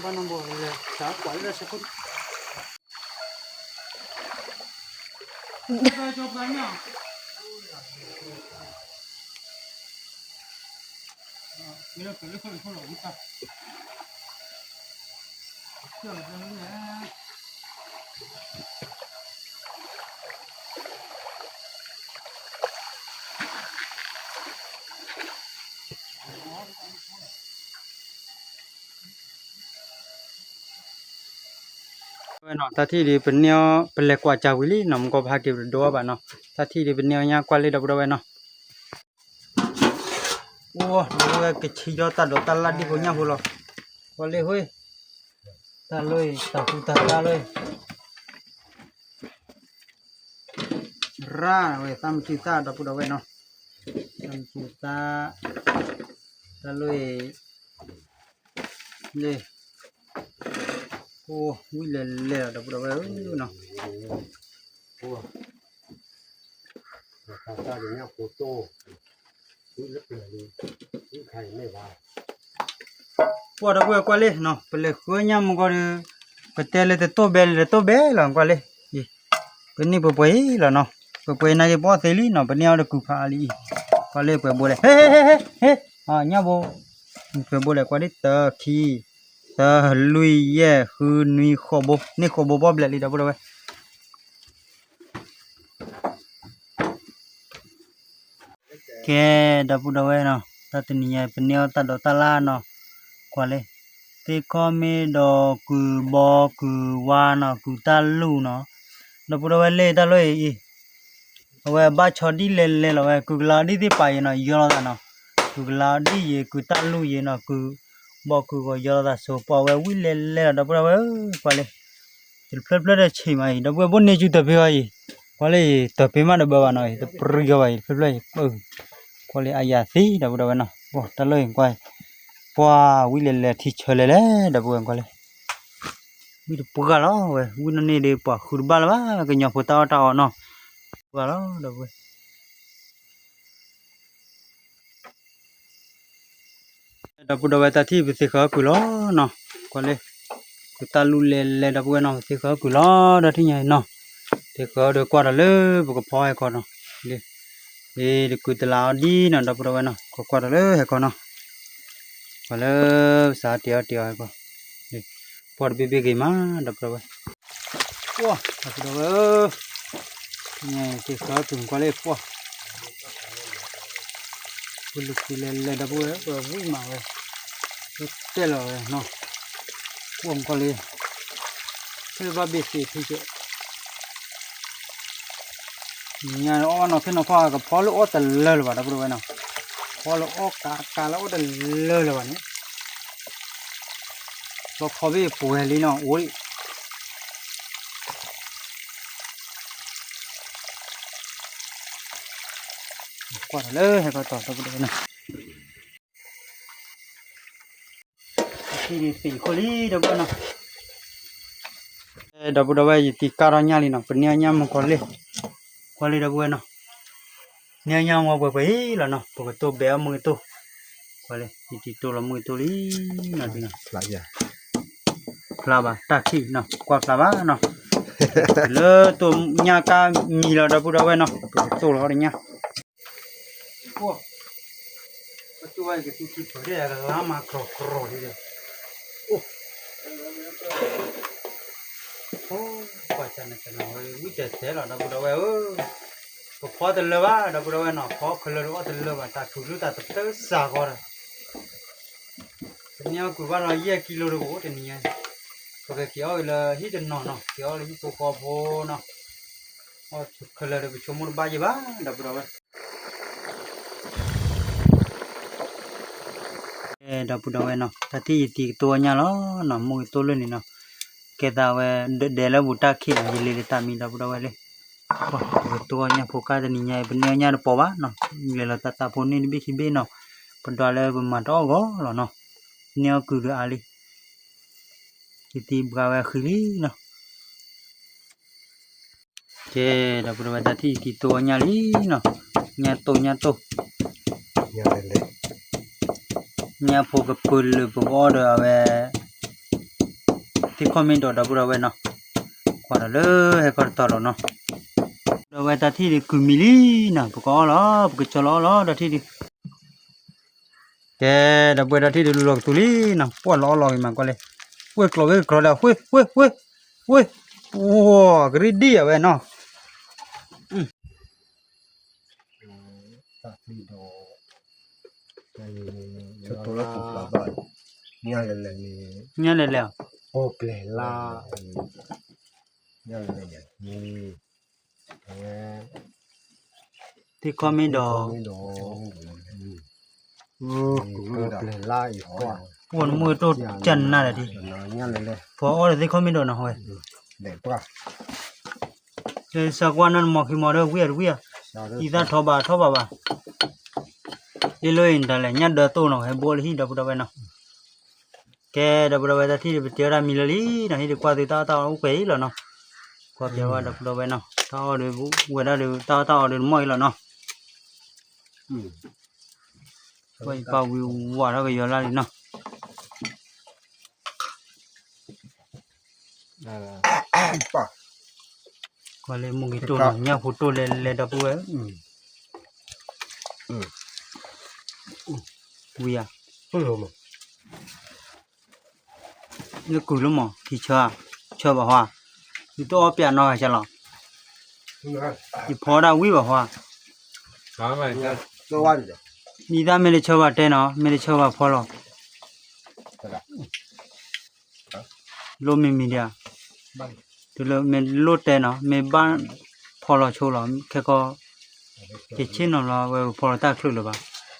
ဘၣ်နီၢ်ဘိလဲၤစးကွၢ်လၢစ့ၢ်ခိၣ် တၢ်ထံၣ်ဒ်ပန့ၢ်အီၤ ပလဲၤကွၢ်စၢ်ဝံၤလံနီၤ မုၢ်ကီၢ်ဖးက့ၤပတဒိးဘၣ်နီၤ တၢ်ထံၣ်ဒ်ပန့ၢ်အီၤညါကွၢ်လံဒီပုၢ်ဒီဝဲၢ်နီၤ အိၣ်ဒီပုၢ်ဝဲၢ်ကဆံယီတၢ်ဒိးတၢ်လၢ်ဒ်ဖိညၣ်ဖိလီၤ ကွၢ်လံဃု တၢ်လၢတၢ်ဃူတၢ်တၢ်လၢ ရၣ်ဝဲ သၣ်မံၤစုၤသၣ်ဒီပုၢ်ဒီဝဲၢ်နီၤ သၣ်မံၤစုၤသၣ် တၢ်လၢ လၢ အိၣ်ဝံၣ်လဲၤလဲၤလီၤဒီပုၢ်ဒီဝဲၢ်ဧၢနီၤ ပှၤဒီပုၢ်ဝဲၢ်ကွၢ်လံနီၤ ပလဲၤဃုညၣ်မုၢ်ကီၢ်ဒီး ပတဲလၢတတိၢ်ဘဲလၢတတိၢ်ဘဲလီၤ ကွၢ်လံ ပန့ၢ်ပှဲၤပှဲၤအံၤလီၤနီၤ ပှဲၤပှဲၤနာ်က့ၤပအီၣ်သ့လံနီၤ ပန့ၢ်အီၤဒီးကုၢ်ဖးအါလံအံၤ ကွၢ်လံပှဲၤဘိလဲၣ် ဟ့ၣ်ဟ့ၣ်ဟ့ၣ်ဟ့ၣ် ညၣ်ဘိ ပှဲၤဘိလဲၣ် ကွၢ်လံ တၢ ခံ သၢ လွံၢ် ယဲၢ် ဃု နွံ ဃိးဘိ န့ၢ်ဃိးဘိဘီဘျဲၣ်လံဒီပုၢ်ဒီဝဲၢ် ကဲ ဒီပုၢ်ဒီဝဲၢ်နီၤ တၢ်တနံၤညါ ပန့ၢ်အီၣ်တၢ်ဒိးတၢ်လၢ်နီၤ ကွၢ်လံ သ့ၣ်ခီမ့ၢ်ဒီးကုၢ်ဘီကုၢ်ဝါနီၤ ကုၢ်တၢ်လူၢ်နီၤ ဒီပုၢ်ဒီဝဲၢ်လၢတၢ်လၢအံၤအံၤ အဝဲဘၣ်ဆီဒ်လဲၣ်လဲၣ်လီၤဝဲ ကုၢ်ကလၤအီၤဒ်သ့ၣ်ပာ်အံၤနီၤ ယီလီၤသးနီၤ ကုၢ်ကလၤအီၤဒ်ယံၤ ကုၢ်တၢ်လူၢ်ယံၤနီၤ ကုၢ်ဘီကုၢ်ဂီၤယီလီၤသးစိၤ ပှၤဝဲဝံၣ်လဲၣ်လဲၣ်လီၤ ဒီပုၢ်ဒီဝဲၢ်ဧၢ ကွၢ်လံ တဖျၢၣ်တဖျၢၣ်ဒီးဆံးမးအံၤ ဒီပုၢ်ဝဲၢ်ဘိန့ၢ်စုတပ့ၤအီၤအံၤ ကွၢ်လံ တပ့ၤမးတဘၢဘၣ်နီၤ တပရံၣ်ကီဘၣ်အံၤ တဖျၢၣ်တဖျၢၣ်အံၤ ကွၢ်လံ အယၤသံ ဒီပုၢ်ဒီဝဲၢ်နီၤ တၢ်လၢအံၤကွၢ် ပှၤဝံၣ်လဲၣ်လဲၣ်ထံဆၢလဲၣ်လဲၣ် ဒီပုၢ်ဝဲၢ်ကွၢ်လံ ဝံၣ်တပှၢ်လီၤဝဲ ဝံၣ်နီၢ်န့ၣ်ဒီးပှၤဃုတဘၣ်လၢၤဘၣ် ကညီဖိတၢ်အီၣ်တၢ်အီနီၤ ပှၢ်လီၤ ဒီပုၢ်ဝဲၢ် ဒီပုၢ်ဒီဝဲၢ်တၢ်ထံၣ်ပသ့ဃၢၤအီၣ်ကုၢ်လီၤနီၤ ကွၢ်လံ ကုၢ်တၢ်လူၢ်လဲၤလဲၤဒီပုၢ်ဝဲၢ်နီၤ ပသ့ဃၢၤအီၣ်ကုၢ်လီၤ တၢ်ထံၣ်ညါအံၤနီၤ သ့ဃၢၤအီၣ်ဒီးကွၢ်ဒီးလၢပကဖီဟဲခီနီၤ လံ လံ တကုၢ်တလးအီၤဒ်နီၤ ဒီပုၢ်ဒီဝဲၢ်နီၤ ကွၢ်ကွၢ်ဒီးလၢဟဲခီနီၤ ကွၢ်လၢပစးတ့ၢ်အီၣ်တ့ၢ်အီၣ်ဟဲခီ ပှၢ်တဘ့ၣ်ဘ့ၣ်ဂ့ၤမး ဒီပုၢ်ဒီဝဲၢ် ပှၢ် ဒီပုၢ်ဒီဝဲၢ်ဧၢ သ့ဃၢၤအီၣ်ကုၢ်ကွၢ်လံ ပှၢ် ပလုၢ်ကွံာ်လဲၤလဲၤဒီပုၢ်ဝဲၢ် ပဝံၣ်မးဝဲ တဲလီၤဝဲနီၤ ပှၢ်ကွၢ်လံ ဖဲဘၣ်ဘ့ၣ်သ့ၣ်ဖံကၠၢၣ် ညါအီၣ်ဘၣ်နီၢ်သ့ၣ်နီၢ်ဖီကဖီလၢအီၣ်တလၢလၢၤဘၣ် ဒီပုၢ်ဒီဝဲၢ်နီၤ ဖီလၢအီၣ်ကးကးလၢအီၣ်တလၢလၢၤဘၣ်န့ၣ် လီခီဘ့ၣ်ပှဲၤလံနီၤ အိၣ်လံ ကွၢ်တၢ်လၢဟဲခီတီၢ် ဒီပုၢ်ဒီဝဲၢ်နီၤ သ့ၣ်ခိၣ်လံ ဒီပုၢ်ဝဲၢ်နီၤ ဒီပုၢ်ဒီဝဲၢ် ယတံၤကၢ်ထီၣ်ညၣ်လံနီၤ ပန့ၢ်အီၣ်ညၣ်မုၢ်ကီၢ်လံ ကွၢ်လံ ဒီပုၢ်ဝဲၢ်နီၤ န့ၢ်အီၣ်ညၣ်မုၢ်ပှဲၤပှဲၤအံၤလီၤနီၤ ပကတိၢ်ဘဲအီၣ်မုၢ်ကတိၢ် ကွၢ်လံ ယတံၤတိၢ်လီၤမုၢ်ကတိၢ်လံနီၤ တံၤနီၤ ဖျးယၤ ဖျါဘၣ်တၢ်ခံးနီၤ ကွၢ်ဖျါဘၣ်နီၤ, လၢတိၢ်ညၣ်ကါမံၤလီၤ ဒီပုၢ်ဒီဝဲၢ်နီၤ ပကတိၢ်လီၤတညၣ် ပတူၢ်ဘၣ်ကသူခံဖုးဒၣ်ကလါမၤကြီကြီလံဒီး, အိၣ်, အိၣ်, ပှၤကနကနဝဲဝံၣ်တဲာ်တဲာ်လီၤ ဒီပုၢ်ဒီဝဲၢ်ဧၢ, ပဖီတလၢဘၣ် ဒီပုၢ်ဒီဝဲၢ်နီၤ ဖီခဲလၢာ်တအီၣ်တလၢဘၣ် တၢ်ထူးလူၢ်တၢ်တပၢၢ်စးဂီၤဒီး တနံၤအီၣ်ကွံာ်ဘၣ်လီၤ ယဲၢ်ကံလိတကအိၣ်တနံၤညါ, ပကက့ၤအီၣ်က့ၤလၢဟံၣ်တနီၤနီၤ က့ၤအီၣ်လၢဟံၣ်ဖိဃီဖိနီၤ, အီၣ်ခဲလၢာ်ဒီးပဆိကမိၣ်တဘၣ်ယဲၢ်ဘၣ် ဒီပုၢ်ဒီဝဲၢ် ဒီပုၢ်ဒီဝဲၢ်နီၤ တၢ်ထံၣ်ယတံၤကတိၢ်အီၣ်ညၣ်လီၤနီၤ မိၢ်ကတိၢ်လၢန့ၣ်နီၤ, ကဲသးဝဲဒဲးလၢဘူးတၢ်ခံးနီၤ ယလ့လၢတၢ်မံ ဒီပုၢ်ဒီဝဲၢ်လၢ ပကတိၢ်အီၣ်ညၣ်ဖိကၢ်တနံၤညါအံၤ ပန့ၢ်အီၣ်ညၣ်တပီၤဘၣ်နီၤ, လဲၤလီၤတၢ်သးဖိန့ၢ်တဘ့ၣ်ခံဘ့ၣ်နီၤ, ပဒွးလၢပမၤတအီၣ်ဂီၤလီၤနီၤ, န့ၢ်အီၣ်ကုၤဒုးအါလံ, ယတံၤဘှါဝဲအဃံလံနီၤ ကဲ ဒီပုၢ်ဒီဝဲၢ်တၢ်ထံၣ်ယတံၤတိၢ်အီၣ်ညၣ်လံနီၤ, ညၣ်တိၢ်ညၣ်တိၢ်, ညၣ်ဖိကပၢၤလၢပကအီၣ်ဒီးအဝဲ သ့ၣ်ခီၣ်မ့ၢ်ဒိး ဒီပုၢ်ဒီဝဲၢ်နီၤ, ကွၢ်ဒီးလၢဟဲခီတတီၤလီၤနီၤ, ဒီပုၢ်ဒီဝဲၢ်တၢ်ထံၣ်ဒုးကုၤမံၤလံနီၤ, ပကအီၣ်လီၤ ပကကၠီလီၤအီၣ်လီၤ တၢ်ထံၣ်ဒုး ကဲ ဒီပုၢ်ဝဲၢ်တၢ်ထံၣ်ဒုးလူလီၤကသူလံနီၤ, ပှၢ်လီၤအီၣ်လီၤဂ့ၤမးကွၢ်လၢ, ဝ့ၢ်ကျိၤဝ့ၢ်ကကြီဒီး ဝ့ၢ် ဝ့ၢ် ဝ့ၢ် ဝ့ၢ်, ပှၢ်ကရံၣ်ဒံၣ်အဝဲနီၤ, တၢ်ထံၣ်ဒိး, ဆတိလၢပူၤပျၢ်ဘၣ်, ညၣ်လဲၤလဲၤန့ၣ်, ညၣ်လဲၤလဲၤ, ပီၣ်ပျဲၢ်လါ, ညၣ်လဲၤလဲၤန့ၣ် သ့ၣ်ခီၣ်မ့ၢ်ဒီး, ပီၣ်ပျဲၢ်လါအံၤ, ပှၢ်နမိၢ်တိၢ်ကနၣ်ဒီးဒ်, ပှၤအီၣ်ဒီးသ့ၣ်ခီၣ်မ့ၢ်ဒီးနီၤဝဲ, လၢဆၢကွၢ်နီၢ်နမီၤခံမီၤဒီးဝံၣ်အတဝံၣ်ဧါ, အံသၣ်ထီဘးထီဘးဘၣ်, လၢလၢအံၤနတၢ်လဲၣ် ညၣ်ဒၢတိၢ်နီၤ ဟဲဘိလၢဟံၣ်ဒီပုၢ်ဒီဝဲၢ်နီၤ ကဲ ဒီပုၢ်ဒီဝဲၢ်တၢ်ထံၣ်ဒုး ပတဲဝဲဒၣ်မံၤလၢလံနီၤ ဟံၣ်ဒုးကွၢ်သုတၢ်အီၣ်တၢ်အီအိၣ်ပှဲၤအံၤလီၤနီၤ, ကွၢ်ပျဲဝဲဒီပုၢ်ဒီဝဲၢ်နီၤ တၢ်အီၣ်ဒုး ဝဲဒၣ်ဒုး တၢ်အီၣ်တၢ်အီဒုးတမီၢ်အံၤလီၤနီၤ, ကွၢ်ယပာ်ဝံၤဝးထီၣ်ကယီၤလၢလံနီၤ ကွၢ်လၢမူက့ၤတိၢ်နီၤ ညၣ်ဖိတိၢ်လဲၤလဲၤဒီပုၢ်ဝဲၢ်, ဝံၤဧါ, လၢကုၤလၢမီၤ ထံဆၢဧါ, ဆၢဘၣ်ဟီဧါ, ယတအီၣ်ပျးနီၤဂၤဆၢလီၤ, ယဖီဒၣ်ဝံၣ်ဘၣ်ဟီဧါ, မံသၣ်မ့ၢ်တဆၢဘၣ်တဲနီၤ မ့ၢ်တဆၢဘၣ်ဖီလီၤ လိၣ်မ့ၢ်မံၤဒံးဧါ, တုၤလၢမ့ၢ်လိၣ်တဲနီၤ မ့ၢ်ဘၣ်ဖီလီၤဆိလီၤ ခဲကီ, ကဆ့ၣ်နီၤလီၤ ဝဲဖီလီၤတၢ်ချုးလၢၤဘၣ်, ယ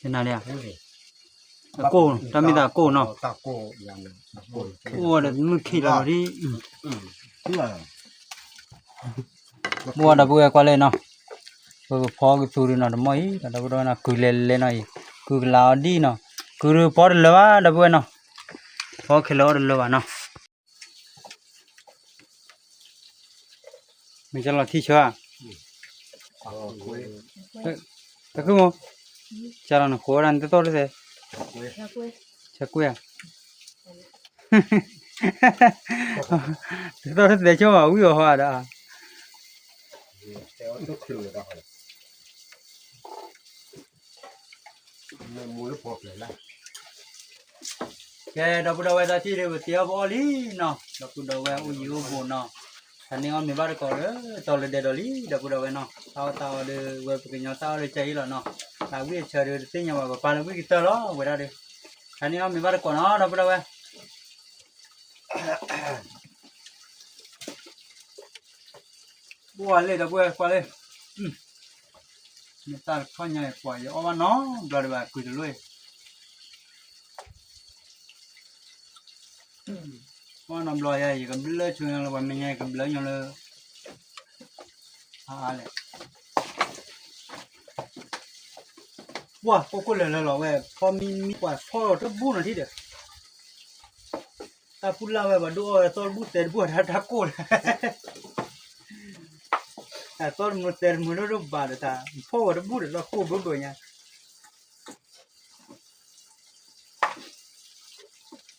နၤလံဧါ, အကိၣ် တၢ်မ့ၢ်သးအကိၣ်နီၤ, အိၣ်ဒီးမုၢ်ခံးလီၤဒ် ဘိဒီပုၢ်ဝဲၢ်ကွၢ်လၢနီၤ, ပကဖီကသူဒုးနီၤ တမီၢ်အံၤ ဒီပုၢ်ဒီဝဲၢ်နီၤ ကုၤလဲၤလဲၤနီၤအံၤ, ကုၤကလးအီၤဒ်နီၤ, ကုၤဒုးဖီတလၢဘၣ် ဒီပုၢ်ဝဲၢ်နီၤ, ဖီခဲလၢာ်အီၣ်တလၢဘၣ်နီၤ, မ့ၢ်ကလီၤထံဆၢဧါ, တၢ်ခုၣ်မိၢ်, ကလီၤနဃိဝဲဒၣ်နတသီၣ်တသဲ, ဆၢကွံာ်ဧါ တသီၣ်တသဲဆိဘၣ်ဝံၣ်အီၤဟီဒီး, ကဲ ဒီပုၢ်ဒီဝဲၢ်တၢ်ထံၣ်ဒုး ပတ့အီၣ်ပအီၣ်လံနီၤ, ဒီပုၢ်ဒီဝဲၢ်အိၣ်ယံၤအိၣ်ဘူးနီၤ, တၢ်န့ၢ်အီၣ်မ့ၢ်ဘၣ်တကိးလၢ တီၤလၢဒဲးဒီးလံ ဒီပုၢ်ဒီဝဲၢ်နီၤ, တၢ်အီၣ်တၢ်အီဒုး ဝဲပကညီတၢ်အီၣ်လၢကၢအံၤလီၤနီၤ, တၢ်ဝံၣ်အဆၢဒုး တသ့ၣ်ညါဘၣ် ပပာ်လၢဝံၣ်ကတၢၢ်လီၤ ဝဲဒၣ်ဒုး, တၢ်န့ၢ်အီၣ်မ့ၢ်ဘၣ်တကိးနီၤ ဒီပုၢ်ဒီဝဲၢ် ပှၢ်လၢဒီပုၢ်ဝဲၢ်ကွၢ်လၢ, မ့ၢ်တၢ်တခီညါအံၤ ပှၢ်ယအီၣ်ဘၣ်နီတဘျီဒံးဘၣ် ကုၤတလိၣ်အံၤ, အီၣ်နီတဘျီယၤ ယကဘျၢဆိညီလၢပှၤမဲာ်ညါ ယကဘျၢညီလၢ အါအါလဲၣ်, ပှၢ်ကိၢ်ကိၢ်လၢာ်လၢာ်လီၤဝဲ ဖီမံမံပှၢ်ဖီလီၤတဘူၣ်နီၤထံၣ်ဒီး တၢ်ပူၤလၢ်ဝဲ ပှၤဒိၣ်အီၣ်ဝဲသီတဘူၣ်သဲတဘူၣ် တၢ်ကိၢ်လၢာ်, တၢ်သီတမုာ်သဲတမုာ်ဒိၣ်ဒိၣ်ဘၣ်ဒီး တၢ်ဖီဝဲတဘူၣ်ဒီး လီၢ်ကိၢ်ဘၢဘၢညါ,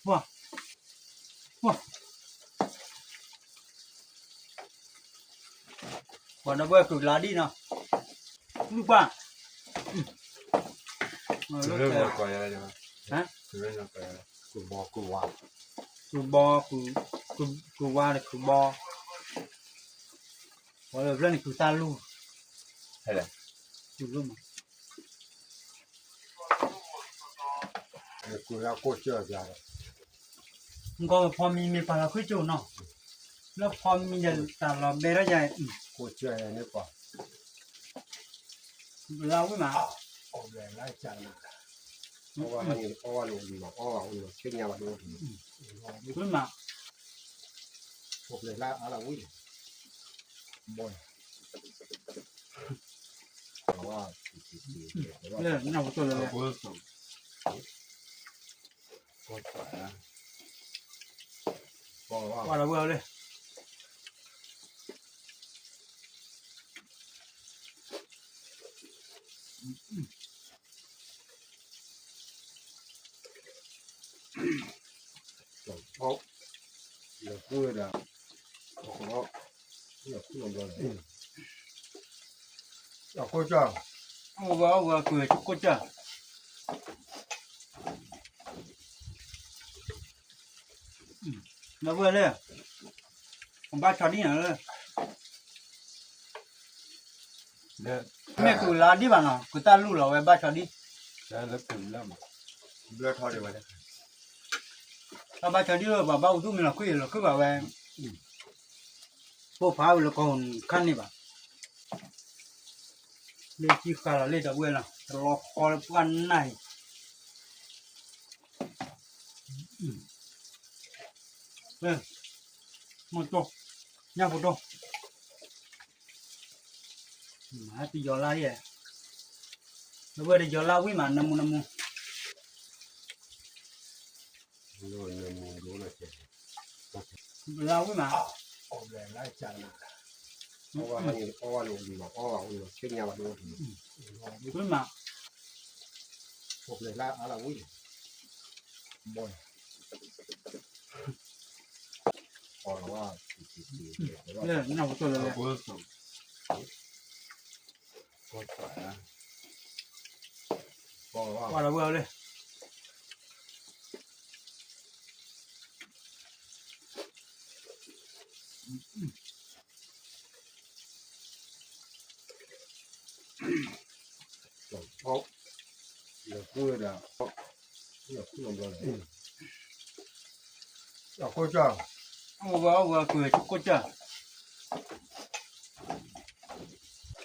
ပှၢ် ပှၤဒီပုၢ်ဝဲၢ်ကုၢ်လါဒ်နီၤ, လူၢ်ပှၢ်, ကုၢ်ဘီ, ကုၢ်ဝါ, ကုၢ်ဘီ, ကုၢ်ဝါဒီးကုၢ်ဘီ, ပှၤလၢဖျၢၣ်န့ၣ်ကုၢ်တၢ်လူၢ်, ကုၢ်လူၢ်မး နကီၢ်ဖီမံမ့ၢ်ပာ်လီၤခ့ကၠိနီၤ, လၢဖီမံဒီးတၢ်လီၤဘဲထီၣ်ယၤ, လါဝံၣ်မး, ဝံၣ်မး, လၢညၣ်ဖိတိၢ်လၢလၢ ကွၢ်လီၤဝဲအီၤလၢ အခိၣ်ကၢ်, အဝဲအဝဲကွံာ်ခိၣ်ကၢ်, ဒီပုၢ်ဝဲၢ်လၢ ဘၣ်ဆီဒံၣ်နီၤလၢ မ့ၢ်ကုၢ်လါဒ်ဘၣ်နီၤ, ကုၢ်တၢ်လူၢ်လီၤဝဲဘၣ်ဆီဒံၣ်, ဘျၢထီၣ်ဒံးဝဲ, တၢ်ဘၣ်ဆီဒံၣ်လၢပှၤဘၣ်အူသူၣ်မ့ၢ်လီၤခွံလီၤခုၣ်ဘၣ်ဝဲ, ပိၢ်ဖးဝံၤလၢကီၢ်ဟူးခါန့ၣ်ဘၣ်, လၢခံဃာ်လီၤလၢတၢ်ဝဲလီၤ တလီၤဃီလၢပှၢ်နၢ်အံၤ မိၢ်တိၢ်, ညၣ်ဖိတိၢ်, မၤတယီၤလါယဲ, လၢဝဲတယီၤလါဝံၣ်မး နမူနမူ, လါဝံၣ်မး, ဝံၣ်မး လၢညၣ်ဖိတိၢ်လၢလၢ, ကွၢ်လီၤဝဲအီၤလၢ အခိၣ်ကၢ်, အဝဲအဝဲကွံာ်ခိၣ်ကၢ်,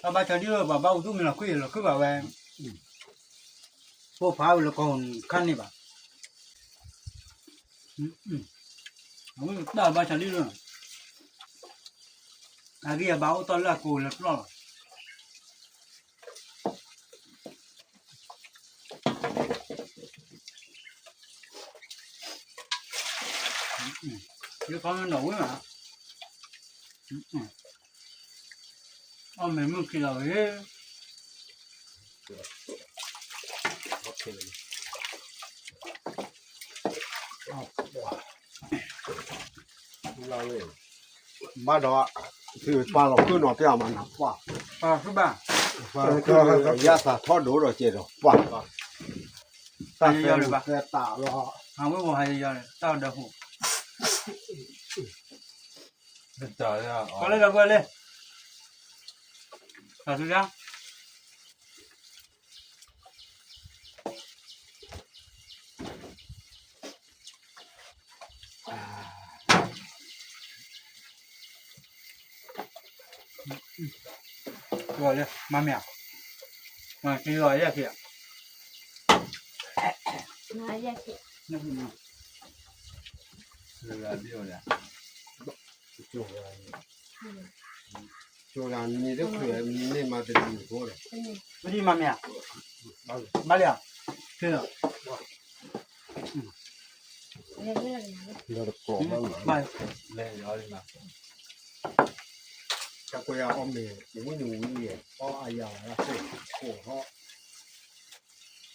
တၢ်ဘၣ်ဆီဒံၣ်လၢပှၤဘၣ်အူသူၣ်မ့ၢ်လီၤခွံလီၤခုၣ်ဘၣ်ဝဲ, ပိၢ်ဖးဝံၤလၢကီၢ်ဟူးခါန့ၣ်ဘၣ်, တၢ်ဘၣ်ဆီဒံၣ်လၢ အဂံၢ်အဘါအိၣ်တ့ၢ်လၢအကိာ်လၢပျီၢ်လီၤ. ယခီမ့ၢ်နီၣ်ဝံၣ်မး, အီၣ်မ့ၢ်မုၢ်ခံလီၤဂ့ၤ, ဘၣ်ဒီး သုပာ်လီၤခုၣ်နီၤပျၢ်မးနၤပှၢ်, ပာ်လီၤခုၣ်ဘၣ်, ပာ်လီၤခုၣ်ဘၣ်, ယသးထီၣ်ဒိၣ်ဒီးကဲဒီးပှၢ်, တၢ်သဲတၢ်လီၤ, အဝဲဝဲဟးယယီၤန့ၣ် တၢ်ဒီးဟူး, ကီလၢဒီပုၢ်ဝဲၢ်လၢ တၢ်သူဒၣ် လၢမၤမ့ၢ်ဧါ, မၤက့ၤလီၤယဲၢ်ခံဧါ, လၢဘၣ်လၢ ကၠိလၢနံၤတချုးနံၤန့ၣ်မၤတနံၤဖိဒီး, ပဒံမၤမ့ၢ်ဧါ, မၤလၢဧါ, လၢတကိးမးမး, တၢ်ကွဲးယၤအီၣ်မ့ၢ် ဝံၣ်နဝံၣ်ယဲၢ် အီၣ်အယၤလၢခိၣ်ခိၣ်ဟီၣ်,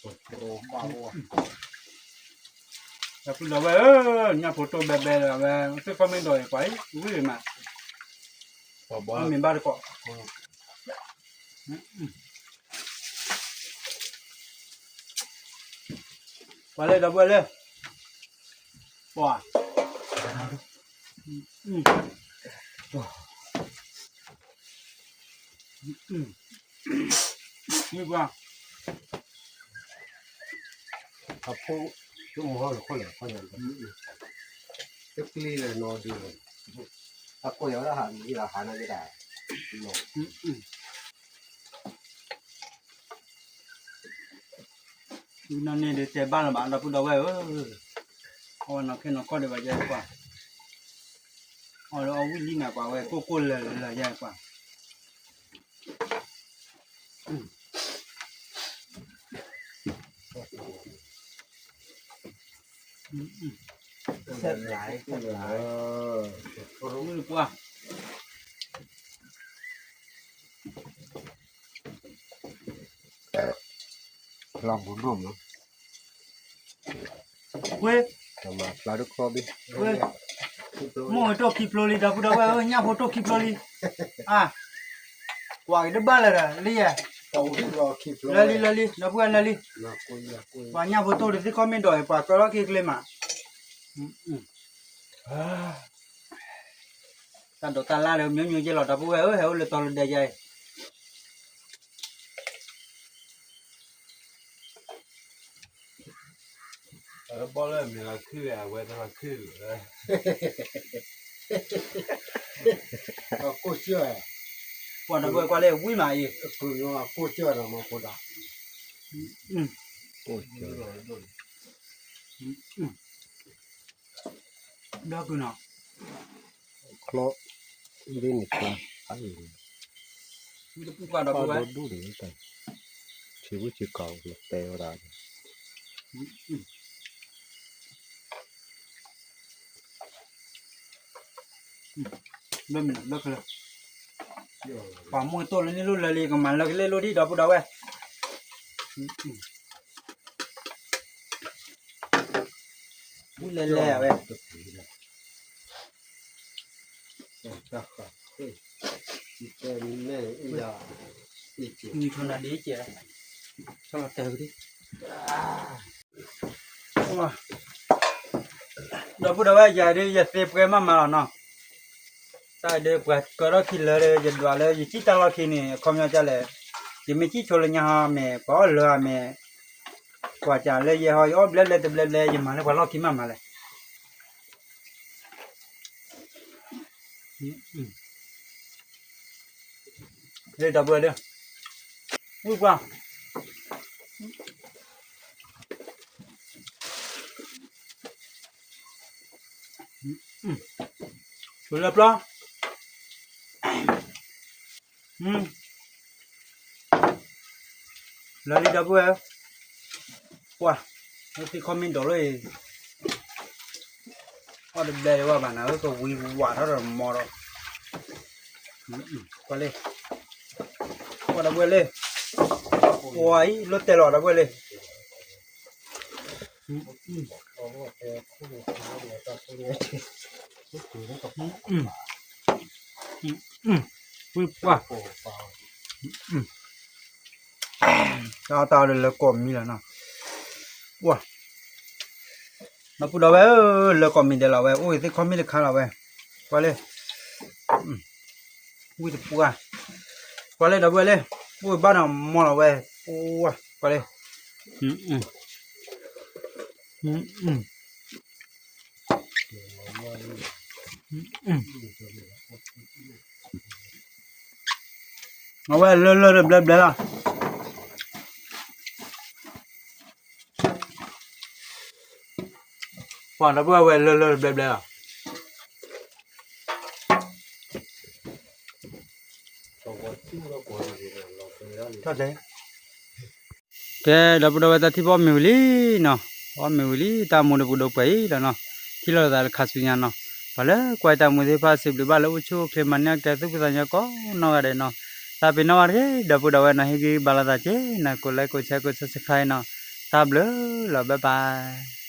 ပတြီဘၣ်ဝဲ, ဒီပုၢ်ဒီဝဲၢ်ဧၢ, ညၣ်ဖိတိၢ်ဘဲဘဲလၢအဝဲ သ့ၣ်ခီမ့ၢ်ဒိးအံၤပှၤအံၤ ဝံၣ်မး, အမ့ၢ်ဘၣ်တကိး, ပှၤလၢဒီပုၢ်ဝဲၢ်လၢ, ပှၤ, မ့ၢ်ပှၤ, အဖိ, မဟီၣ်လၢခိၣ်လၢခီၣ်ယၤ, တကျ့လၢနီဒု, အခိၣ်ယၤလၢဟးနံၤလၢဟးနၤယဒၣ်, ဝံၤနီၢ်န့ၣ်ဒုးတဲဘၣ်လၢၤဘၣ် ဒီပုၢ်ဒီဝဲၢ်ဧၢ, အီၣ်ဝဲနီၢ်ခဲနီၢ်ခီၣ်ဒံးဘၣ်ယဲကွၢ်, အီၣ်လၢအဝံၣ်လံနၤကွၢ်ဝဲ ကိၢ်ကိၢ်လၢာ်လၢာ်ယဲကွၢ်. လီၤဘူးဒိၣ်မး, ဝဲ, မ့ၢ်ဝဲတိၢ်ခံဖျိလံ ဒီပုၢ်ဒီဝဲၢ်ဧၢ, ညၣ်ဖိတိၢ်ခံဖျိလံ, အါ, ကွၢ်က့ၤတဘၣ်လၢၤဒီး လံယဲ, လၢလံလၢလံ ဒီပုၢ်ဝဲၢ်လၢလံ, ပှၤညၣ်ဖိတိၢ်တသ့ၣ်ခီမ့ၢ်ဒိးအံၤ ပှၤကၢထီၣ်ခံကျဲမး, တၢ်ဒိးတၢ်လၢ်ဒီး မျိုးမျိုးယဲလီၤ ဒီပုၢ်ဝဲၢ်ဧၢ, ဟဲအိၣ်လၢတီလၢဒဲယဲအံၤ အဘီလၢအမ့ၢ်လီၤခုၣ် အဝဲတလီၤခုၣ်လၢၤ, အကိၢ်စၢၢ်, ပှၤဒီပုၢ်ဝဲၢ်ကွၢ်လၢဝံၣ်မးအံၤ, အကိၢ်စၢၢ်ဒီးမၤဖိဒါ, ဒီပုၢ်နီၤ, ချီ, ဒ်န့ၣ်ချီ, ဝံၣ်တပူၤကွၢ်ဒီပုၢ်ဝဲၢ်, ဆံးဝံၣ်ဆံးကီးတဲဝဲဒၣ် ဘျီမ့ၢ်ဘျီခဲလၢာ်, ပှၤမိၢ်တိၢ်လၢန့ၣ်လိၣ်လၢလံ ကမၤလၢကလဲၣ်လိၣ်ဒံး ဒီပုၢ်ဒီဝဲၢ်, ဝံၣ်လဲၤလဲၤဝဲ, နံၤထီၣ်နၤဒ်ကဲ, ဆီလီၤတဲာ်ကဒံ, ဒီပုၢ်ဒီဝဲၢ် ယၤဒ်ယသ့ပှဲၤမးမးလီၤနီၤ, တၢ်ဒ်ပှၤကၢထီၣ်ခံလၢာ်ဒီး ယဒွးလၢယစံၣ်တၢ်လီၢ်ခံန့ၣ် အခီပညီဒ်လဲၣ်, ယမ့ၢ်စံၣ်ဆိလၢညါဟီမ့ၢ် ပှၤအီၣ်လၢာ်ဧါမ့ၢ်, ကွၢ်ကၢ်လၢယဲဟီ ယအီၣ်ဘျဲဘျဲတဘျဲဘျဲ ယမၤလၢပှၤလီၢ်ခံမးမးလဲၣ်. လၢဒီပုၢ်ဝဲၢ်လၢ, ဝံၣ်ပှၢ်, လၢပျီ, လၢလံဒီပုၢ်ဝဲၢ်, ကွၢ်, လၢသ့ၣ်ခီမ့ၢ်ဒိးလၢအံၤ အီၣ်တဘျဲလၢၤဘၣ်နၤ လၢကဝံၤဝးထီၣ်ဒီးမီဒီး, ကွၢ်လၢ, ကွၢ်ဒီပုၢ်ဝဲၢ်လၢ, ကွၢ်အံၤ လၢတဲလီၤဒီပုၢ်ဝဲၢ်လၢ ဝံၣ်ပှၢ်, တၢ်အီၣ်တၢ်အီဒီးလၢကိးမံၤလီၤနီၤ, ပှၢ်, ဒီပုၢ်ဒီဝဲၢ်ဧၢ, လၢကိးမံၤဒဲးလီၤဝဲ အိၣ်ဂ့ၤသ့ၣ်ခီမ့ၢ်တခါလီၤဝဲ, ကွၢ်လၢ ဝံၣ်တပှၢ်, ကွၢ်လၢဒီပုၢ်ဝဲၢ်လၢ, အိၣ်ဘၣ်ဒီးမီလီၤဝဲ, ကွၢ်လၢ, အဝဲလၢလၢတဘျဲဘျဲလီၤ. ပှၤဒီပုၢ်ဝဲၢ်လၢလၢတဘျဲဘျဲလီၤ. ကဲ ဒီပုၢ်ဒီဝဲၢ် တၢ်ထံၣ်ဘၣ်မ့ၢ်ဝံၤလံနီၤ, ဘၣ်မ့ၢ်ဝံၤလံ တၢ်မူဒီးပူၤဒီးပှဲၤအံၤလီၤနီၤ, ထံၣ်လိာ်သးတခါဆူညါနီၤ, ပှၤလၢကွၢ်တၢ်မူသ့ၣ်တဖၣ် စံးဘျုးဘၣ်လၢအိၣ်ဆူၣ်အိၣ်ချ့ မၤန့ၢ်အကဲ သူၣ်ဖှံသးညီကိးနီၢ်ဂၤဒဲးနီၤ, တၢ်ပ့ၤနီၣ်ဝဲတက့ၢ် ဒီပုၢ်ဒီဝဲၢ်နီၤ, ဟ့ၣ်ဂံၢ်ဘါလိာ်သးက့ၤနီၤ, ကိးlikeကိးshareကိးsubscribeနီၤ, တၢ်ဘျုးလီၤ bye bye.